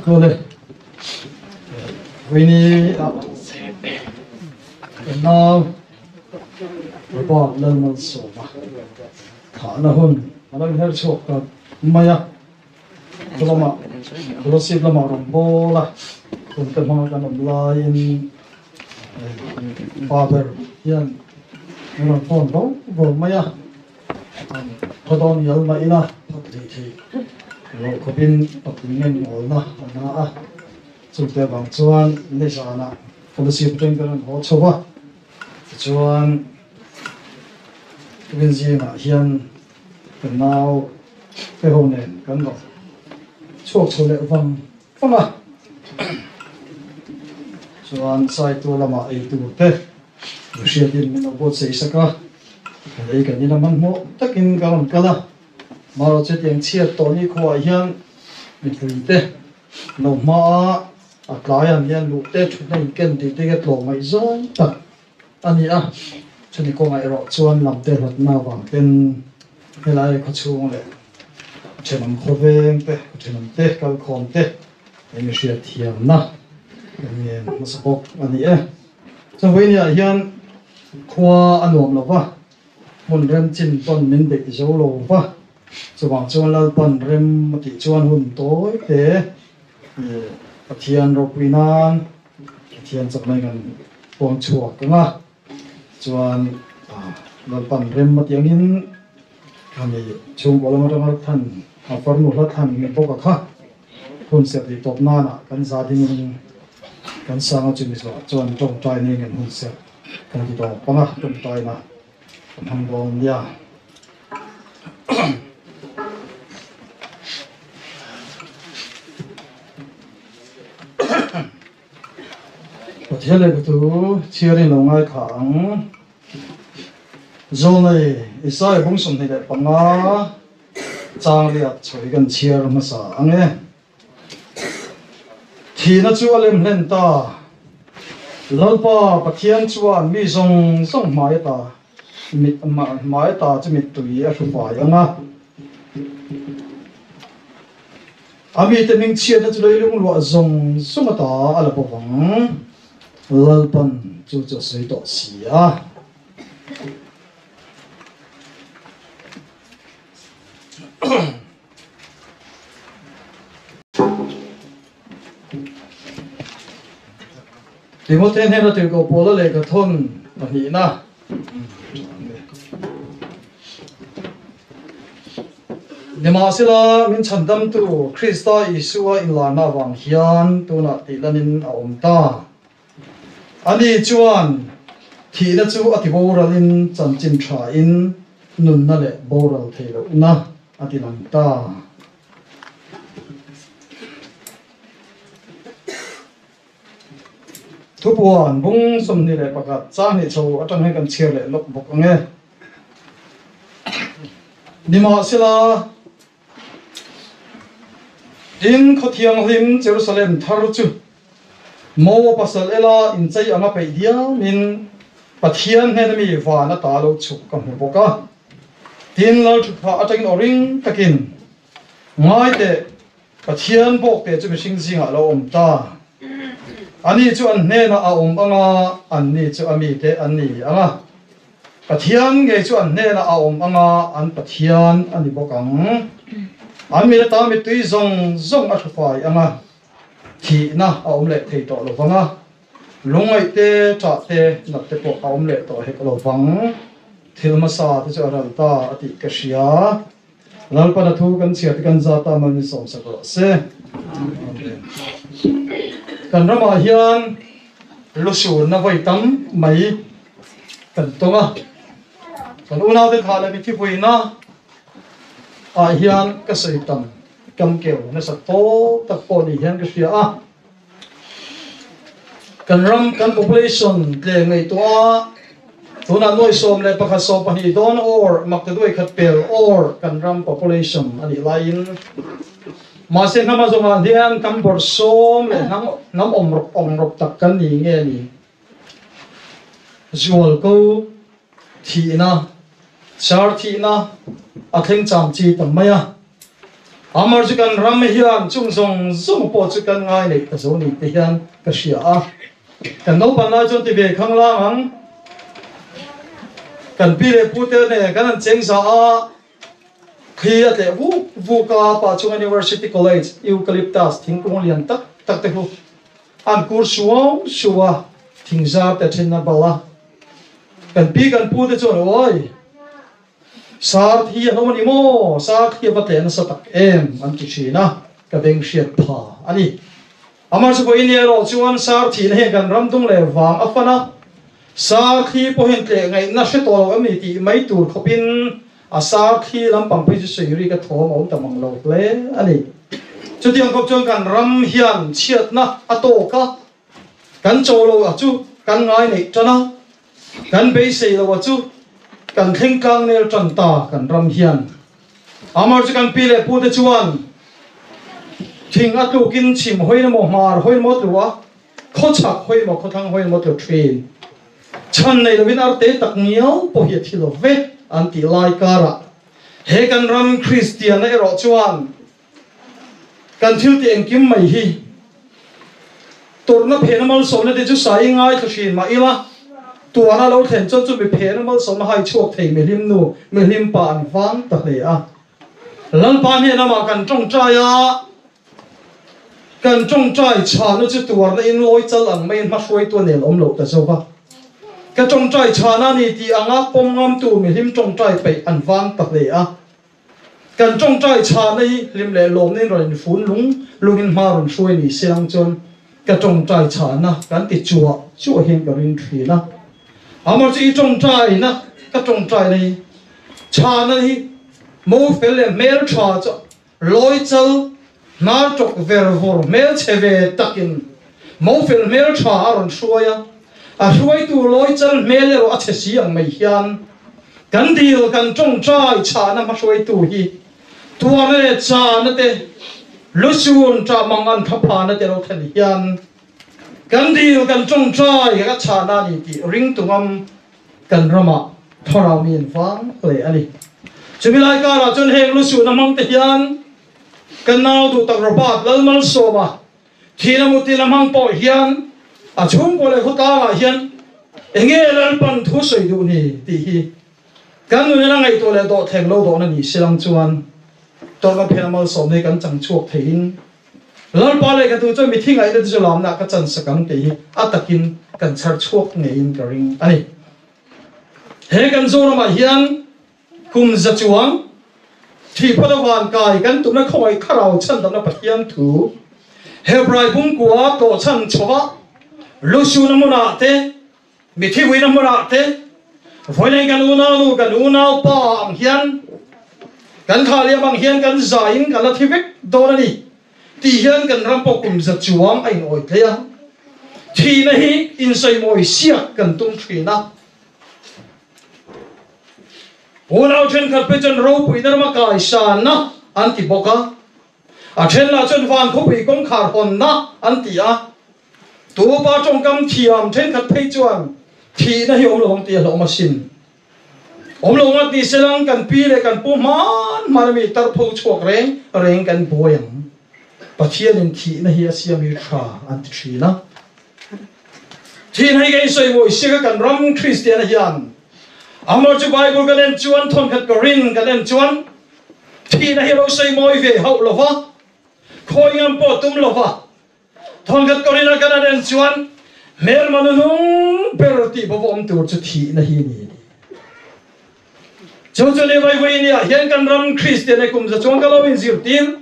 Speaker 1: Khawle Vawiini ah kan nau Robert Lalmalsawma thahna hun a lo inher chhuak ta mai a, chu lamah Kolasib lamah rawn bawl a, hun te hmanga kan awm laiin pa ber hian. Min rawn phone vo vo mai a, thaw dawn ial mah ila phak thei thei loh khawpin patling ngen ngawlna a na a, chute avang chuan nizanah policy atang kan rawn haw chho a, tichuan tukin zingah hian kan nau te ho nen kan rawn chhuak chho leh vang vang a, chuan Saitu lamah eitur te Hriatin min lo buatsaih sak a, kan ei kan ina hmanhmawh takin ka rawn kal a, marawh chutiang chhiat tawh ni khuaah hian mipui te lo hma a, a tlai an hian luh te thutna in ken tih te hi a tlawm ngaih zawng tak a ni a, chumi kawngah erawh chuan lam te hlatna avang ten helai khawchhung leh thenawm khawveng te, thenawm te kalkhawm te eng hriatthiamna kan ngen hmasa bawk a ni e. Chawhveinia hian khua a nuam lo va, hmun rem chin pawn min beih zo lo va, chuvang chuan Lalpan rem a tih chuan hun tawi te Pathian ropui nan Pathian chakna in kan puang chhuak ang a, chuan Lalpan rem a tih angin khami chhungkaw lam atanga than a farnu hla thlan ni bawk a kha. Hun serh tih tawp nanah kan za dingin kan sang a chumi zawhah chuan tawngtai nei ngen hun serh kan ti tawp ang a, tawngtaina kan hmang dawn nia. Pathian lehkha chu chhiarin lo ngaithla ang. Zawlnei Isaiah bung 25. Chang riat chho hi kan chhiar hmasa ang e. Thihna chu a lem hlen ta. Lalpa Pathian chuan mi zawng zawng hmai ata mit hmai ata chu mittui a hru fai ang a. A mite hming chhiatna chu leilung luah zawng zawng ata a la bawk ang. Lalpan chu chu a sawi tawh si a. Timothea hnena tirhkoh Paula lehkha thawn pahnihna. Nimahsela, min chhandamtu Krista Isua inlarna avang hian tunah tihlanin a awm ta. Ani chuan thihna chu a ti boralin chanchin thain nunna leh boral thei lohna a ti lang ta. Thupuan bung 21 changhnih chho atang hian kan chhiar leh lawk bawk ang e. Nimahsela, Tin, khaw thianghlim Jerusalem thar chu Mo pasal ela inchei anga peih diamin Pathian hnena mi van ata lo chhuk ka hmu bawk a. Tin, Lalthutphah atangin aw ring takin, Ngai teh, Pathian bawk teh chu mihring zingah a lo awm ta. Ani chu an hnenah a awm anga, anni chu a mite an ni ang a. Pathian ngei chu an hnenah a awm anga, an Pathian a ni bawk ang. An mit ata mittui zawng zawng a hrufai anga, thihna a awm leh thei tawh lo vang a, lungngaih te, ṭah te, nat te pawh a awm leh tawh hek lo vang. Thil hmasa te chu a ral ta a tih ka hria. Lalpan a thu kan chhiar te kan zat a, mal min sawmsak rawh se. Amen. Kan ramah hian lusurna vawi tam mai kan tawng a, kan unaute thah leh mitthi puina ah hian ka sawi tam kam keu nasa tawp tak pawh ni hian ka hria a. Kan ram kan population tle ngaihtuah a, tunah nuai 11 12 dawn or maktaduai khat pel or kan ram population a nih laiin mahse hnam a zawngah hian hnam bawrh sawm leh hnam hnam awm rawp awm rawp tak kan ni nge ni? Zualko thihna, char thihna a thleng cham chi tam mai a. Amar chu kan ram hian chung zawng zawng pawh chu kan ngai neih ta zo ni te hian ka hria a. Kan naupang lai chuan ti ve khang lang ang. Kan pi leh pu te nen kan han cheng za a, thli a tleh vuk vuk a, pah chunga University College Eucalyptus thingkung lian tak tak te khu an kur suau suau a, thingzar te then a bal a. Kan pi kan pu te chuan awi sar thi an awm a ni maw, sar thi a va tleh nasa tak em an ti thin a, ka beng hriat pha a ni. Amah chu vawiin erawh chuan sar thihna hian kan ram dung leh vang a fan a, sar thli pawh hian tleh ngaihna hre tawh lo em ni tih mai tur khawpin a sar thli lampang phei chu sawi rik a thawm a awm ta mang lo hle a ni. Chutiang khawp chuan kan ram hian chhiatna a tawk a, kan cho lo a chu kan ngai neih tan a, kan beisei lo a chu kan thleng tlang nel tan ta kan ram hian. Amar chu kan pi leh pu te chuan thing a tlukin chhim hawi emaw hmar hawi emaw tlu a, khawchhak hawi emaw khawthlang hawi emaw tlu thin. Chhan nei lovin arte tak ngiau pawh hi a thi lo ve an tih lai karah he kan ram Kristianna erawh chuan Kan thil tih engkim mai hi tawrhna phehna malsawmna te chu sai ngaithla hrin mah ila, tuana lo thlen chuan chumi phehna malsawmna hai chhuak thei mihlim nu, mihlim pa an vang ta hle a. Lalpa hneh lamah kan tawngtai a, kan tawngtai chhana chu tuarna in lawi chal ang maiin hmahruaitu a nel awm loh ta zo va. Ka tawngtai chhana a ni tih anga pawm ngamtu mihlim tawngtai peih an vang ta hle a. Kan tawngtai chhahna hi hlim leh lawmna in rawn infun lung lung in hma rawn hruai ni se ang chuan ka tawngtai chhahna kan ti chuah chuah hian ka ring thin a. Amah chu i tawngtaina ka tawngtaina hi chhahna hi mo fel leh hmel tha chu lawi chal hnar tawk ver vawr hmel chhe ve takin mo fel hmel tha a rawn hruai a. A hruaitu lawi chal hmel erawh a chhe si ang mai hian kan dil kan tawngtai chhahna hmahruaitu hi tuarna leh chahna te lusun tah mang an thlaphana te lo thlen hian kan dil kan tawngtai ka chhahna a ni tih ring tungam kan ramah thlarau mi an vang hle a ni. Chumi lai karah chuan heng lusun a hmang te hian kan nau duh tak Robert Lalmalsawma Thihna mutin a hmang pawh hian a chhungkaw leh khawtlangah hian enge Lalpan thu sawi duh ni tih hi kan nun ina ngaihtuah leh dawhthleng lo dawhna ni silang chuan tawrhna phena malsawmna hi kan chang chhuak theiin Lalpa lehkha tu chuan mithi ngaihna te chu lamna ka chan sak ang tih hi a takin kan chhar chhuak ngeiin ka ring a ni. He kan Zoramah hian Kum za chuang thihphat a van kai kan tumna khawngaih thlarau chhandamna Pathian thu Hebrai bungkua tlawhchhan chhova lusuna hmunah te, mithi vuina hmunah te, vawiin kan unaunu kan unaupa ang hian kan thahliam ang hian kan zaiin kan la thi vek dawn a ni tih hian kan ram pawh kum za chuang a inawi tlei a, thihna hi insawimawi siak kan tum thin a. Unau thenkhat phei chuan ropuina rama kaisanna an ti bawk a, a then lah chuan van khawpui kawngkhar hawnna an ti a. Tupa tawngkam thiam thenkhat phei chuan thihna hi awm lo ang tih a hlauhawm asin. Awm lo ngat ni selang kan pi leh kan pu hman hman ami tarpho chhuak reng reng kan buai ang. Pathianin thihna hi a siam hi tha an ti thin a. Thin hei ka insawi mawi siak a kan ram Kristiana hian amah chu Bible kan en chuan thawnkhat ka rin kan en chuan thihna hi lo sawi mawi ve hauh lova khawi ngam pawh tum lova thawnkhat ka rin a kan an en chuan hmelma nuhnung ber tih bawk awm tur chu thihna hi ni. Chu chu ni vaivui ni ah hian kan ram Kristian e kum za chuan ka lo inzirtir,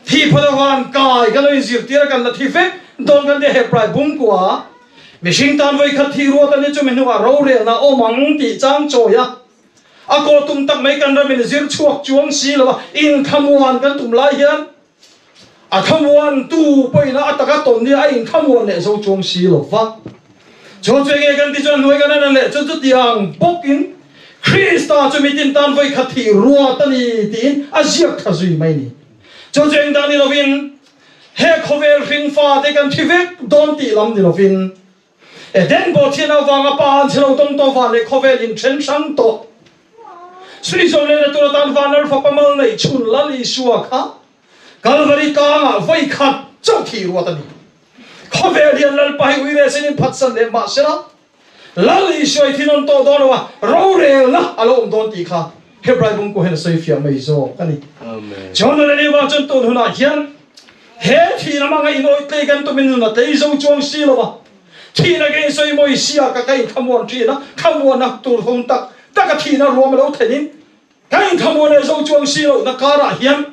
Speaker 1: thi phat a van kai ka lo inzirtir a kan la thi vek dawn kan tia Hebrai bungkua mihring tan vawikhat thi ruat a ni chumi hnuah rorelna awm ang tih chang chawi a a kaw tum tak mai kan ram in zir chhuak chuang si lo a inthlamuan kan tum lai hian a thlamuan tu pawhin a taka tawn nia a inthlamuan leh zo chuang si lo va. Chu chu enge kan ti chuan hnuai kan en leh chu chutiang bawkin Krista chu mitin tan vawi khat thih ruat a ni tiin a ziak tha zui mai ni. Chu chu eng dang ni lovin he khawvel hring fate kan thi vek dawn tih lam ni lovin Eden Bawhthian avanga pa an chhe lo tawng tawh van leh khawvel in then hrang tawh. Sui zawm lehna tur atan van lal fapa mal neih chhun Lal Isua kha Kalvari tlangah vawi khat chauh thih ruat a ni. Khawvel hian Lalpa hi ui ve sin in phatsan leh mah sela Lal Isua i thin awn tawh dawn lo a, rorelna a lo awm dawn tih kha Hebrai bungkua hian a sawi fiah mai zawk a ni. John leh Eva chuan tun hunah hian he thihna hmanga inawih tlei kan tumin nun a tlei zo chuang si lo a. Thihna ka insawi mawi sia ka ka inthlamuan thin a, thlamuanna tur hun tak tak a thihna ruam a lo thlen in ka inthlamuan leh zo chuang si lohna karah hian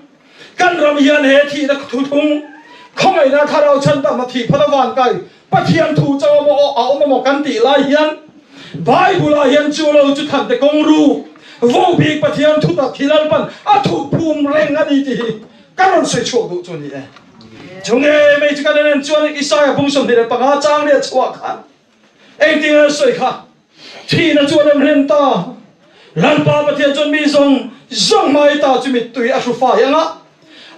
Speaker 1: kan ram hian he thihna thuthung khawngaihna thlarau chhan tam a thih phat a vankai Pathian thu chauh a maw a awm a maw kan tih lai hian Bible ah hian chu lo chu than te kawng ru vo bik Pathian thu tak hi Lalpan a thuh phum reng a ni tih hi ka rawn sawi chhuak duh chu a ni e. Chu nge mai chu kan en en chuan Isaia bung 25 chang leh chhuah khan engtin a sawi kha thihna chu a rem hlen ta Lalpa Pathian chuan mi zawng zawng hmai ta chu mittui a hru fai anga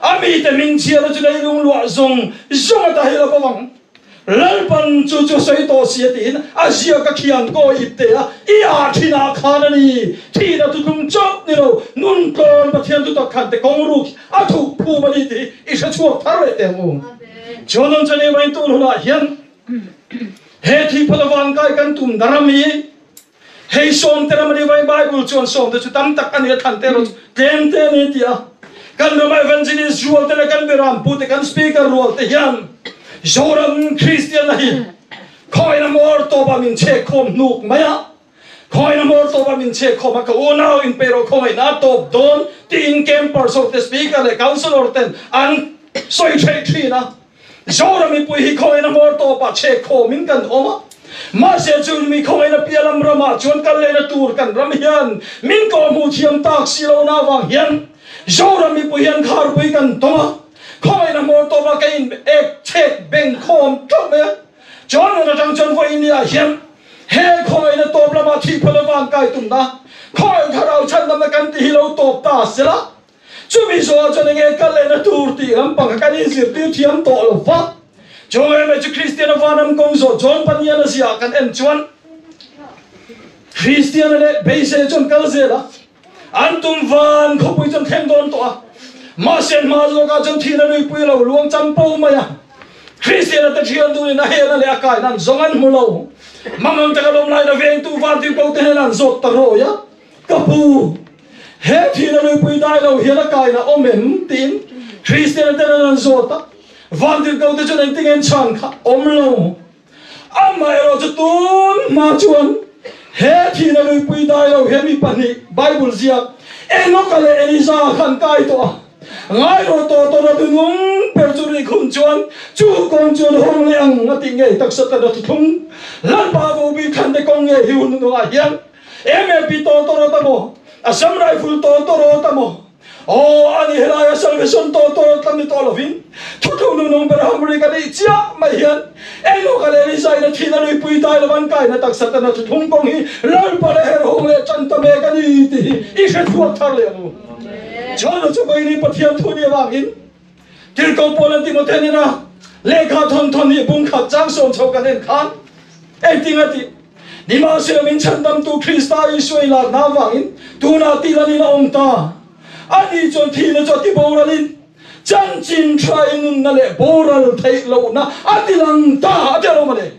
Speaker 1: a mite hming chhiatna chu leilung luah zawng zawng a ta hi lo bawk ang. Lalpan chu chu sawi tawh si a tiin a ziak a khian kawi ip te a i ah thin ah khan a ni. Thihna thutlung chauh ni lo, nun tlawn Pathian thutak khan te kawng ruk a thuk phum a ni tih i hre chhuak thar leh teh ang u. Chuan an chani vain tun hunah hian he thi phal avan kai kan tum na ram hi hei sawm te ram a ni vain Bible chuan sawm te chu tam tak a ni a thlan te erawh chu tlem te a ni ti a. Kan rama evangelist rual te leh kan beram pu te kan speaker rual te hian Zoram Kristian na hi khawiin a mawr tawp ah min chhek khawm hnuk mai a, khawiin a mawr tawp ah min chhek khawm a, ka unau in pe rawh khawngaihna a tawp dawn tiin campers ho te speaker leh councillor ten an sawi theih thin a. Zoram mipui hi khawngaihna hmawr tawpah chhek khawmin kan awm a, mahse chu mi khawngaihna piah lam ramah chuan kal lehna tur kan ram hian min kawh hmuh thiam tak si lohna avang hian Zoram mipui hian kharpui kan tawng a, khawngaihna hmawr tawpah ka in ek chhek beng khawm teuh mai a. Chuan nun atang chuan vawiin ni ah hian he khawngaihna tawp lamah thih phal avang kai tumna khawngaih thlarau chhandamna kan ti hi lo tawp ta sela. Chumi zawh chuan enge kal lehna tur tih lampang kha kan inzirtir thiam tawh lo va. Chung em em chu Kristiana vanram kawng zawh John Paniana ziah kan en chuan Kristiana leh beisei chuan kal zel a, an tum van khawpui chuan thleng dawn tawh a. Mahse hma zawkah chuan thihna luipui lo luang champo mai a. Kristiana te thian dunin a hena leh a kaina an zawng an hmu lo. Mangang taka lawm laina vengtu vantirhkoh te hnenah an zawt ta rawi a. Ka pu, he thihna luipui dai lo hian a kaina awm em? tiin Kristian ten an han zawt a. Vantirhkoh te chuan engtin nge an chhan kha? Awm lo. Amaherawh chu tun hma chuan he thihna luipui dai lo hian mi pahnih Bible ziak Enoka leh Eliza kha an kai tawh a. Ngairaw tawh tawh rawh nung ber chu rik hun chuan chu kawng chuan hawng leh ang a tih ngei taksa tan a thuthlung Lalpa Vobi thlan te kawng nge hi hun hnungah hian MAP tawn tawh rawt a maw? Assam Rifle tawn tawh rawt a maw? Aw, ani helaia Salvation tawn tawh rawt lam ni tawh lovin, thuthlung nunung ber hamri ka neih chiah mai hian Enoch-a leh Eliza-in a thihna luipui dai lo an kaina taksa tana thuthlung kawng hi Lalpa leh herhawng leh tan ta mek a ni tih hi i hre chhuak thar leh ang u. Chhana chu vawiin Pathian thu ni avangin Tirhkoh Paul-a'n Timothea nena lehkha thawn thawn hi bung khat chang sawm chho kan en khan engtin a tih? Nimahsela min chhandamtu Krista Isua i lakna avangin tunah tih lan in a awm ta. Ani chuan thihna chu a ti boralin chanchin tha i nunna leh boral theih lohna a ti lang ta a ti alawm ale.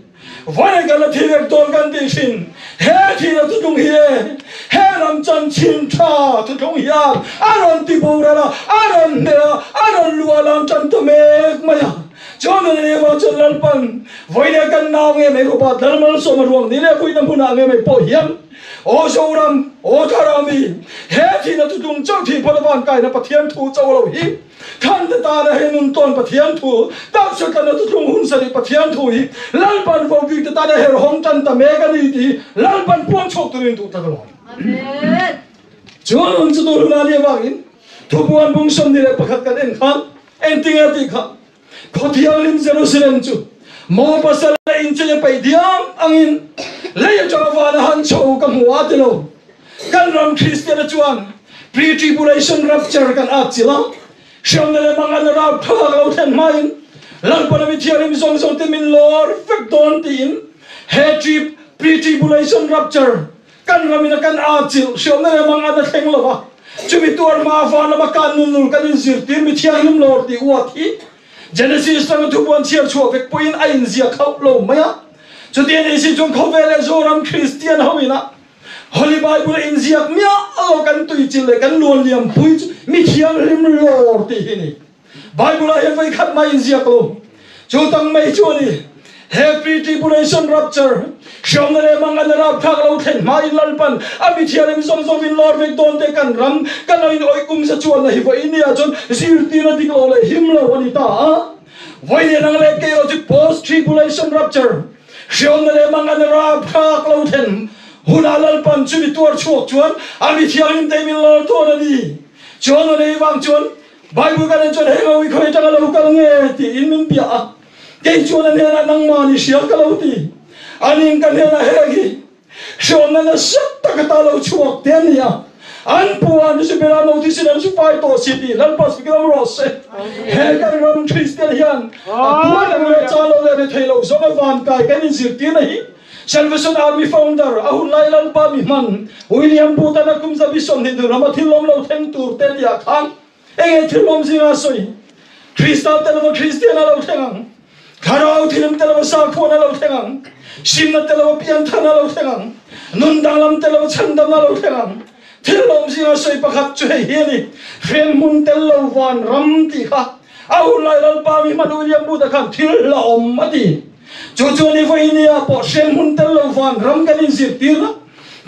Speaker 1: Vawiin kan la thi vek dawn kan tih thin he thihna thuthlung hi e, he ram chanchin tha thuthlung hian a rawn ti boral a, a rawn hneh a, a rawn luah lan tan ta mek mai a. Chuan an Eva chuan Lalpan, Vawiin kan nau nge mai Robert Lalmalsawma ruang ni leh vuina hmunah nge mai pawh hian Aw Zoram, aw Thlarami, he thihna thuthlung chauh thih phawt avan kaina Pathian thu chauh lo hi Thlan te tana he nun tawn Pathian thu, taksa tlana thuthlung hun sarih Pathian thu hi Lalpan vo bik te tana her hawng tan ta mek a ni tih hi Lalpan puang chhuak turin duh tak alawm. Chuan hun chu tur hunah ni avangin thupuan bung 21 kan en khan Engtinge a tih kha? Khaw thianghlim Jerusalem chu mo pasal leh inchei a peih diam angin lei atanga van a han chho ka hmu a ti lo. Kan ram Kristiana chuan pre-tribulation rapture kan at chilh a, hriamna leh mangan a rap thlak lo thlen hmain Lalpana mi thianghlim zawng zawng te min lawr vek dawn tiin he pre-tribulation rapture Kan ramin a kan aa chilh hriamna leh mangan a thleng lo va, chumi tuar hma van lama kan nun nul kan inzirtir mi thianghlim lawr tih uat hi Genesis tanga thupuan chhiar chhuah vek pawhin a inziak hauh lo mai a. Chuti a nih si chuan khawvel leh Zoram Kristian ho ina Holy Bible a inziak miah lo kan tuichilh leh kan luan liam pui chu mi thianghlim lawr tih hi a ni. Bible ah hian vawikhat mah inziak lo. Chu tang mai chu a ni. He pre-tribulation rapture, hriamna leh mangan a rapthlak lo thlen hmain Lalpan a mithialim zawng zawngin lawr vek dawn te kan ram kan lo in awih kum za chuan na hi vawiin ni ah chuan zirtirna dik lo leh him lo a ni ta a. Vawiin ang leh kei erawh chu post-tribulation rapture, hriamna leh mangan a rapthlak lo thlen hunah Lalpan chumi tuar chhuak chuan a mithianghlim te min lawr dawn a ni. Chuan a nei vang chuan Bible kan en chuan heng ho hi khawi atanga lo kal nge tiin min piah a. Kei chuan a hnenah nangmah ni hria ka lo ti. Anin ka hnenah heng hi hriawmna nasa tak ata lo chhuak te a ni a, an puan chu bera no thisen an su fai tawh si tih Lalpa sawi ram rawh se. He kan ram Kristian hian a tuar ang leh cha lo leh rethei lo zawng a vankai kan inzirtirna hi Salvation Army founder a hun lai Lalpa mi hman William Booth-an a kum zabi 20 hnu lama thil awm lo thleng tur te tihah khan Enge thil awm zinga sawi? Krista tel lova Kristian a lo thleng ang. Thlarau thilim tel lova sakhuan a lo thleng ang. Simna tel lova pianthar a lo thleng ang. Nun danglam tel lova chhandamna a lo thleng ang. Thil awm zinga sawi pakhat chu hei hi a ni, Hremhmun tel lo van ram tih kha a hun lai Lalpa mi hman William Booth-a khan thil hlauhawm a ti. Chu chuan i vawinia pawh hremhmun tel lo van ram kan inzirtir a,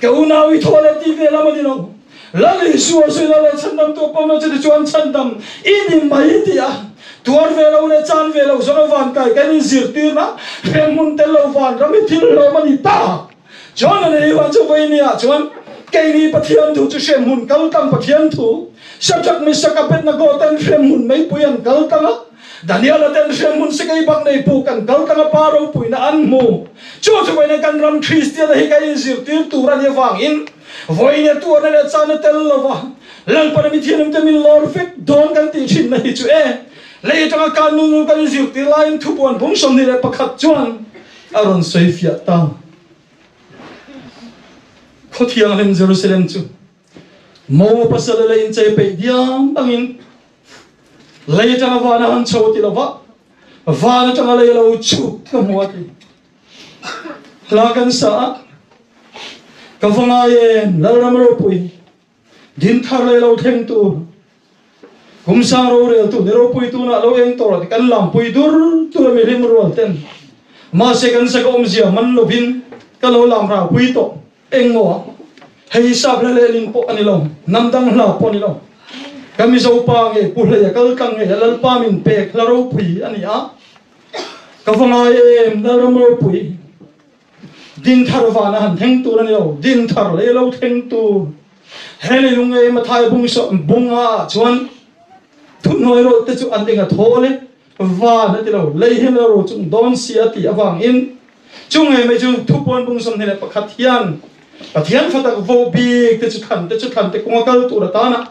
Speaker 1: ka unau i thaw leh tih ve lam a ni lo. Lal Isua suina leh chhandamtu a pawmna chu tichuan chhandam i ni mai tih a tuar ve lo leh chan ve lo zawng a vankai kan inzirtirna hremhmun tel lo vanram hi thil hlawm a ni ta. Chuan a nei van chu vawinia chuan keini Pathian thu chu hremhmun kal tlang Pathian thu Shadrach, Meshach, Abednego ten hremhmun meipui an kal tlang a, Daniela ten hremhmun sikei bak nei puk an kal tlang a pa ropuina an hmu. Chu chu vawiina kan ram Kristiana hi kan inzirtir tur a ni avangin Vawiin a tuarna leh chan a tel lo va, Lalpana mi thianawmte min lawr vek dawn kan tih thinna hi chu e, lei atanga kan nu nu kan inzirtir laiin thupuan bung 21 chuan a rawn sawi fiah ta. Khaw thianghlim Jerusalem chu mo pasal leh inchei peih diam angin lei atanga van a han chho ti lo va, van atanga lei a lo chhuk ka hmu a ti. Hla kan sa a, Ka va ngai em Lalram ropui, din thar leh lo thleng tur, kum sang roreltu ni ropui tunah lo eng tawh kan lampui dur tur a mihlim rual ten mahse kan saka awmzia man lovin ka lo lam raupui tawh eng maw a hei hi sap hla lehlin pawh a ni lo hnam dang hla pawh a ni lo ka Mizo pa nge Pu Hleia kal tlang nge Lalpa min pek hla ropui a ni a. Ka va ngai em Lalram ropui din thar van a han thleng tur a ni lo, din thar leh lo thleng tur. He leilung ngei Mathai bung bunga ah chuan thuhnuai rawh te chu an eng a thawl e, van a ti lo, lei hian lo ro chung dawn si a tih avangin chu ngei mai chu thupuan bung 21 hian Pathian fatak vo bik te chu thlan te chu thlan te kawnga kal tur atana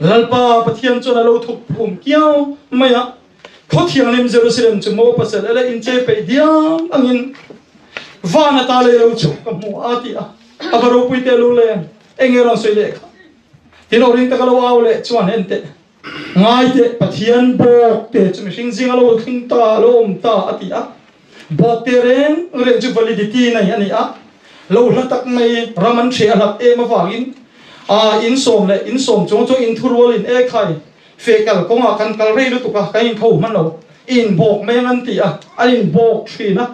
Speaker 1: Lalpa Pathian chuan a lo thuk phum kiau mai a, Khaw thianghlim Jerusalem chu mo pasal ele inchei peih diam angin van ata lei lo chhuk ka hmu a ti a, a va ropui teh lu le, eng nge rawn sawi leh kha? Tin aw ring taka lo au leh chuan en teh, ngai teh Pathian bawk te chu mihring zinga lo thleng ta, lo awm ta a ti a, bawk te reng reng chu validity nei a ni a, lo hla tak mai ram an hre a hlat em avangin a insawm leh insawm chuang chuan inthurualin e khai Feh kal kawngah kan kal rei lutuk a, kan intho hman lo. I inbawk mai ang an ti a, an inbawk thin a.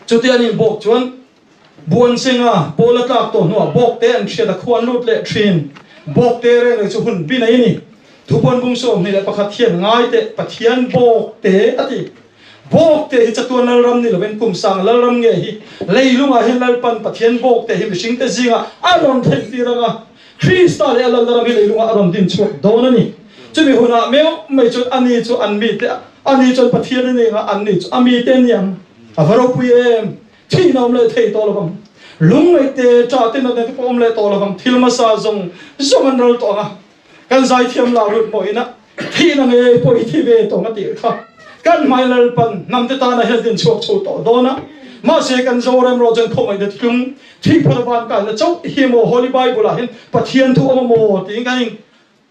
Speaker 1: Chutia an inbawk chuan Buansenga pawl a tlak tawh hnuah bawk te an hriat a, khua an lut leh thin. Bawk te reng reng chu hun bi nei a ni. Thupuan bung 21 hian ngai teh Pathian bawk te a ti. Bawk te hi chatuan Lalram ni lovin kum sang Lalram nge hi leilungah hian Lalpan Pathian bawk te hi mihringte zingah a rawn thlen tir ang a. Krista leh a lalna ram hi leilungah a rawn din chhuak dawn a ni. Chumi hunah meuh mai chuan ani chu an mite, ani chuan Pathian a ni ang a, anni chu a mite a ni ang. A va ropui em! Thihna awm leh thei tawh lovang. Lungngaih te, ṭah te, natna te pawh awm leh tawh lovang. Thil hmasa zawng zawng an ral tawh ang a. Kan zaithiam lar lut maw ina thihna ngei pawh i thi ve tawng a tih kha kan hmai Lalpan hnamte tana hian din chhuak chho tawh dawn a. Mahse kan Zoram erawh chuan khawngaihna tlung thih phawt a van kalna chauh hi maw Holy Bible ah hian Pathian thu awm a maw tiin kan in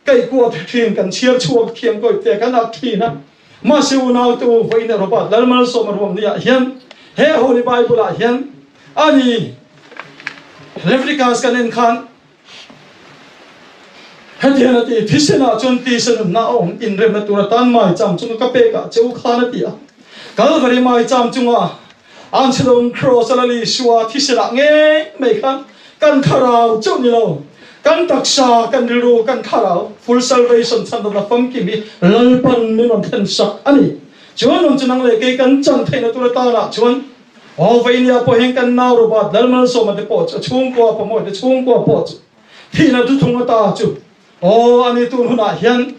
Speaker 1: kaihkuat thin, kan chhiar chhuak thiam kawi te kan ak thin a. Mahse unaute u vawiin Robert Lalmalsawma ruam ni ah hian he Holy Bible ah hian ani Leviticus kan en khan Heti hian a ti, Thisenah chuan tisa nunna a awm, inremna tur atan mai cham chunga ka pek ah che u khan a ti a. Kalvari maicham chunga Anchhedawng Kraws a Lal Isua thisenah ngei mai khan kan thlarau chauh ni lo, kan taksa, kan rilru, kan thlarau full salvation chhandamna famkim hi Lalpan min rawn thlen sak a ni. Chuan nung chu nang leh kei kan chan theihna tur atanah chuan aw Vainia pawh hian kan nau Robert Lalmalsawma te pawh chu a chhungkua pawh te chhungkua pawh chu thihna thuthlung ata chu Aw, ani tun hunah hian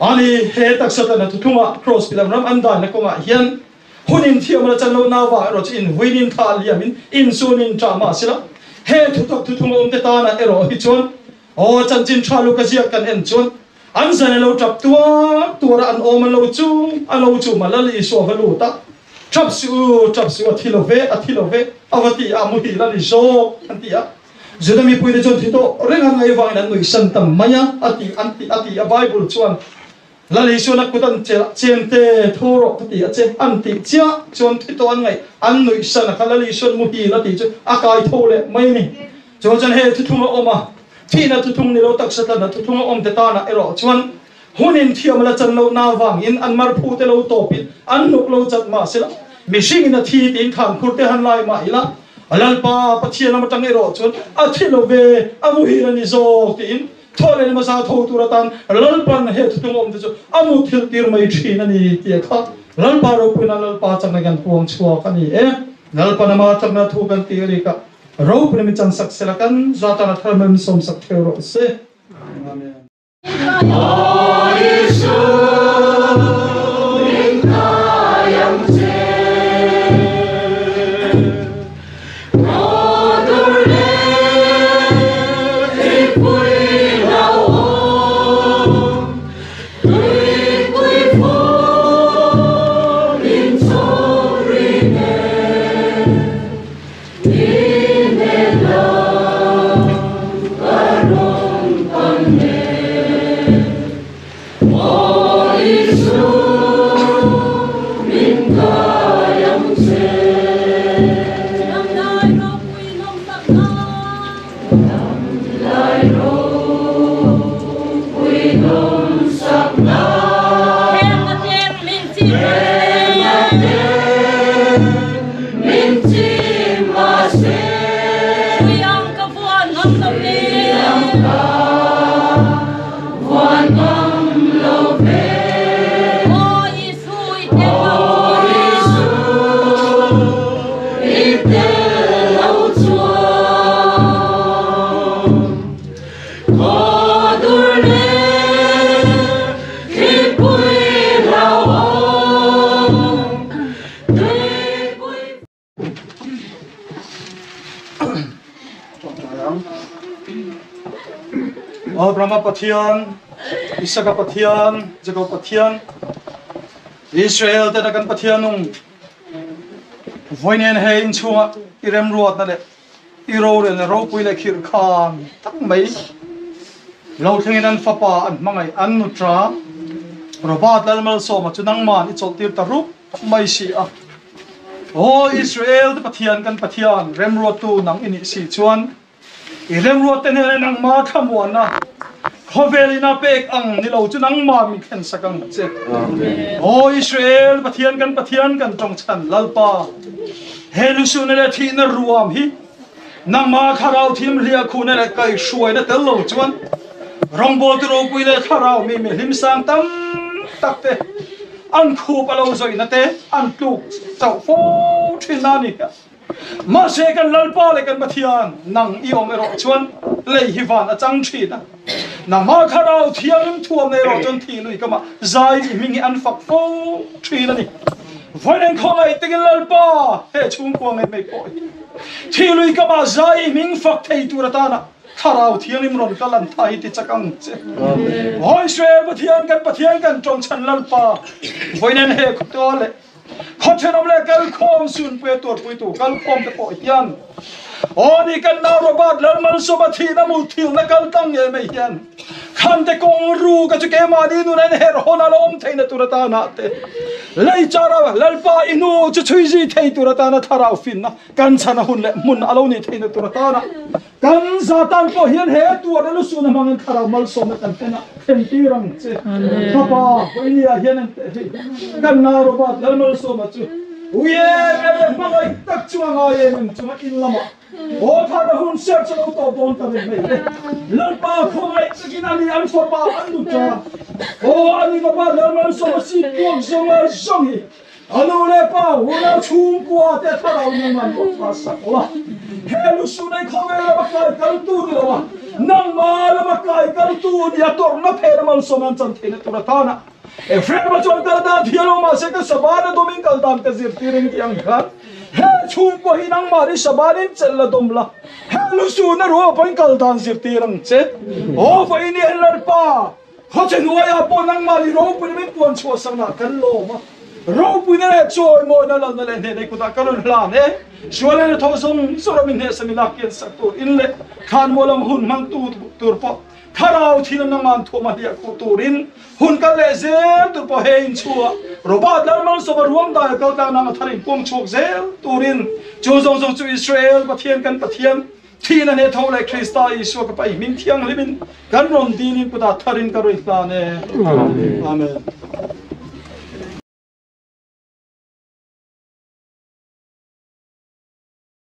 Speaker 1: ani he taksa tana thuthlungah Kraws pilam ram an danna kawngah hian hun in thiam la chan lo nau erawh chu in vuin in thah liam in in sun in ṭah mah sila he thutak thuthlung awm te tanah erawh hi chuan aw chanchin ṭha lu ka ziak kan en chuan an zan a lo ṭap tuar tuar a an awm a lo chu a lo chu ma Lal Isua va lut a ṭap suh u ṭap suh u a thi lo ve a thi lo ve a va ti a muhil a ni zawk an ti a. Juda mipuite chuan thi tawh reng an ngaih vangin an nuihsan tam mai a, a ti an ti a ti a. Bible chuan, Lal Isuan a kut an chelh chen te tho rawh ka ti a che an tih chiah chuan thi tawh an ngaih an nuihsan a kha Lal Isuan muhil a tih chu a kai tho leh mai a ni. Chuan chuan he thuthlung a awm a, thihna thuthlung ni lo taksa tlanna thuthlung a awm te tanah erawh chuan hun inthiam la chan lohna vangin an marphu te lo tawpin an hnuk lo chat mah sela mihringin a thi tiin khankhur te han lai mah ila Lalpa Pathian lam atang erawh chuan a thi lo ve, a muhil a ni zawk tiin thaw leh hmasa tho tur atan Lalpan he thutung awm te chu a muthilh tir mai thin a ni tih kha Lalpa ropuina Lalpa chakna kan puang chhuak a ni e. Lalpan ama chakna thu kan tih rik a, ropuina mi chan sak sela kan zatana thar mai min sawm sak theu rawh se. Amen. Abrahama Pathian, Isaka Pathian, Jacob Pathian, Israel te kan Pathian nung voinen he in chunga i remruat na le i rorel na ropui le khir khan tak mai lo thlengin an fapa an hmangai an nutra Robert Lalmalsawma chu nangman i chawlhtir ta rup mai si a. Aw Israel te Pathian kan Pathian remruattu nang i nih si chuan i remruat te hnenah nangma thlamuanna khawvel ina pek ang ni lo chu nangma min thlen sak ang che. Aw Israel Pathian kan Pathian kan tawngchhan Lalpa he lusuna leh thihna ruam hi nangma thlarau thim hliah khuhna leh kaihhruaina tel lo chuan rawngbawltu ropui leh thlarau mi mihlim sang tam tak te An khup a lo zawihna te an tluk chauh fo thin a ni. Mahse kan Lalpa leh kan Pathian nang i awm erawh chuan lei hi van a chang thin a. Nangmah Thlarau Thianghlim thuam nei erawh chuan thih lui kamah zaiin i hming hi an fak fo thin a ni. Vawiin khawngaih takin Lalpa he chhungkua ngei mai pawh hi thih lui kamah zai i hming fak thei tur atana Thlarau Thianghlim rawn kal an tha hi ti chak ang che. Aw Israel Pathian kan Pathian kan tawng chhan Lalpa vawiin he khawtual leh khaw thenawm leh kalkhawm sunpui a tuarpuitu kalkhawm te pawh hian aw ni kan nau Robert Lalmalsawma thihna mu thilna kal tlang ngei mai hian. Thante kawng ru ka chu keimahni nun en herh hawn a la awm theihna tur atana te, lei chara Lalpa i hnu chu chhui zui thei tur atana thlarau finna kan chhan a hun leh hmun a lo nih theihna tur atana kan za tan pawh hian he tuarna lusuna hmangin thlarau malsawmna kan thlen a thlen tir ang che. Ka pa, Vawinia hian an teh hi kan nau Robert Lalmalsawma chu ui em em leh hmangaih tak chunga ngai em em chunga in lamah Aw thar a hun ser chu lo tawp dawn ta reng mai le. Lalpa khawngaih takin ani an fapa an nu ta. Aw ani fapa Lalmalsawma si puak zawng a zawng hi a nu leh pa unau chhungkua te thlarau nangman pawh tha sak la. He lusu nei khawvel lama kai kal tu ni lo a, nangma lama kai kal tu ni a tawrhna phen a malsawm an chan theihna tur atana Ephraim-a chuan kal dan thiam lo mahse ka Sabana dawmin kal dan ka zirtir eng tih ang khan he chhungkua hi nangmahni Sabanin chelh la dawm la, he lusuna ruah pawhin kal dan zirtir ang che. Aw vawiin hi Lalpa, khawchhe hnuaiah pawh nangmahni ropuina min puan chhuah sakna kan lawm a, ropuina leh chawimawina lalna leh hnehna i kutah ka rawn hlan e. Sualena thaw zawng zawng a min hnehsa min lak kian sak tur in leh thlanmual ang hun hmang tu tur pawh Thlarau thil nangman thuam a hliah khuh turin hun kal leh zel tur pawh he inchhuah Robert Lalmalsawma ruang dai a kal tlang nang a thar in pawng chhuak zel turin chu zawng zawng chu Israel Pathian kan Pathian thihna hneh tho leh Krista Isua ka Paih hming thianghlimin kan rawn dilin kutah tharin ka rawn hlan e. Amen.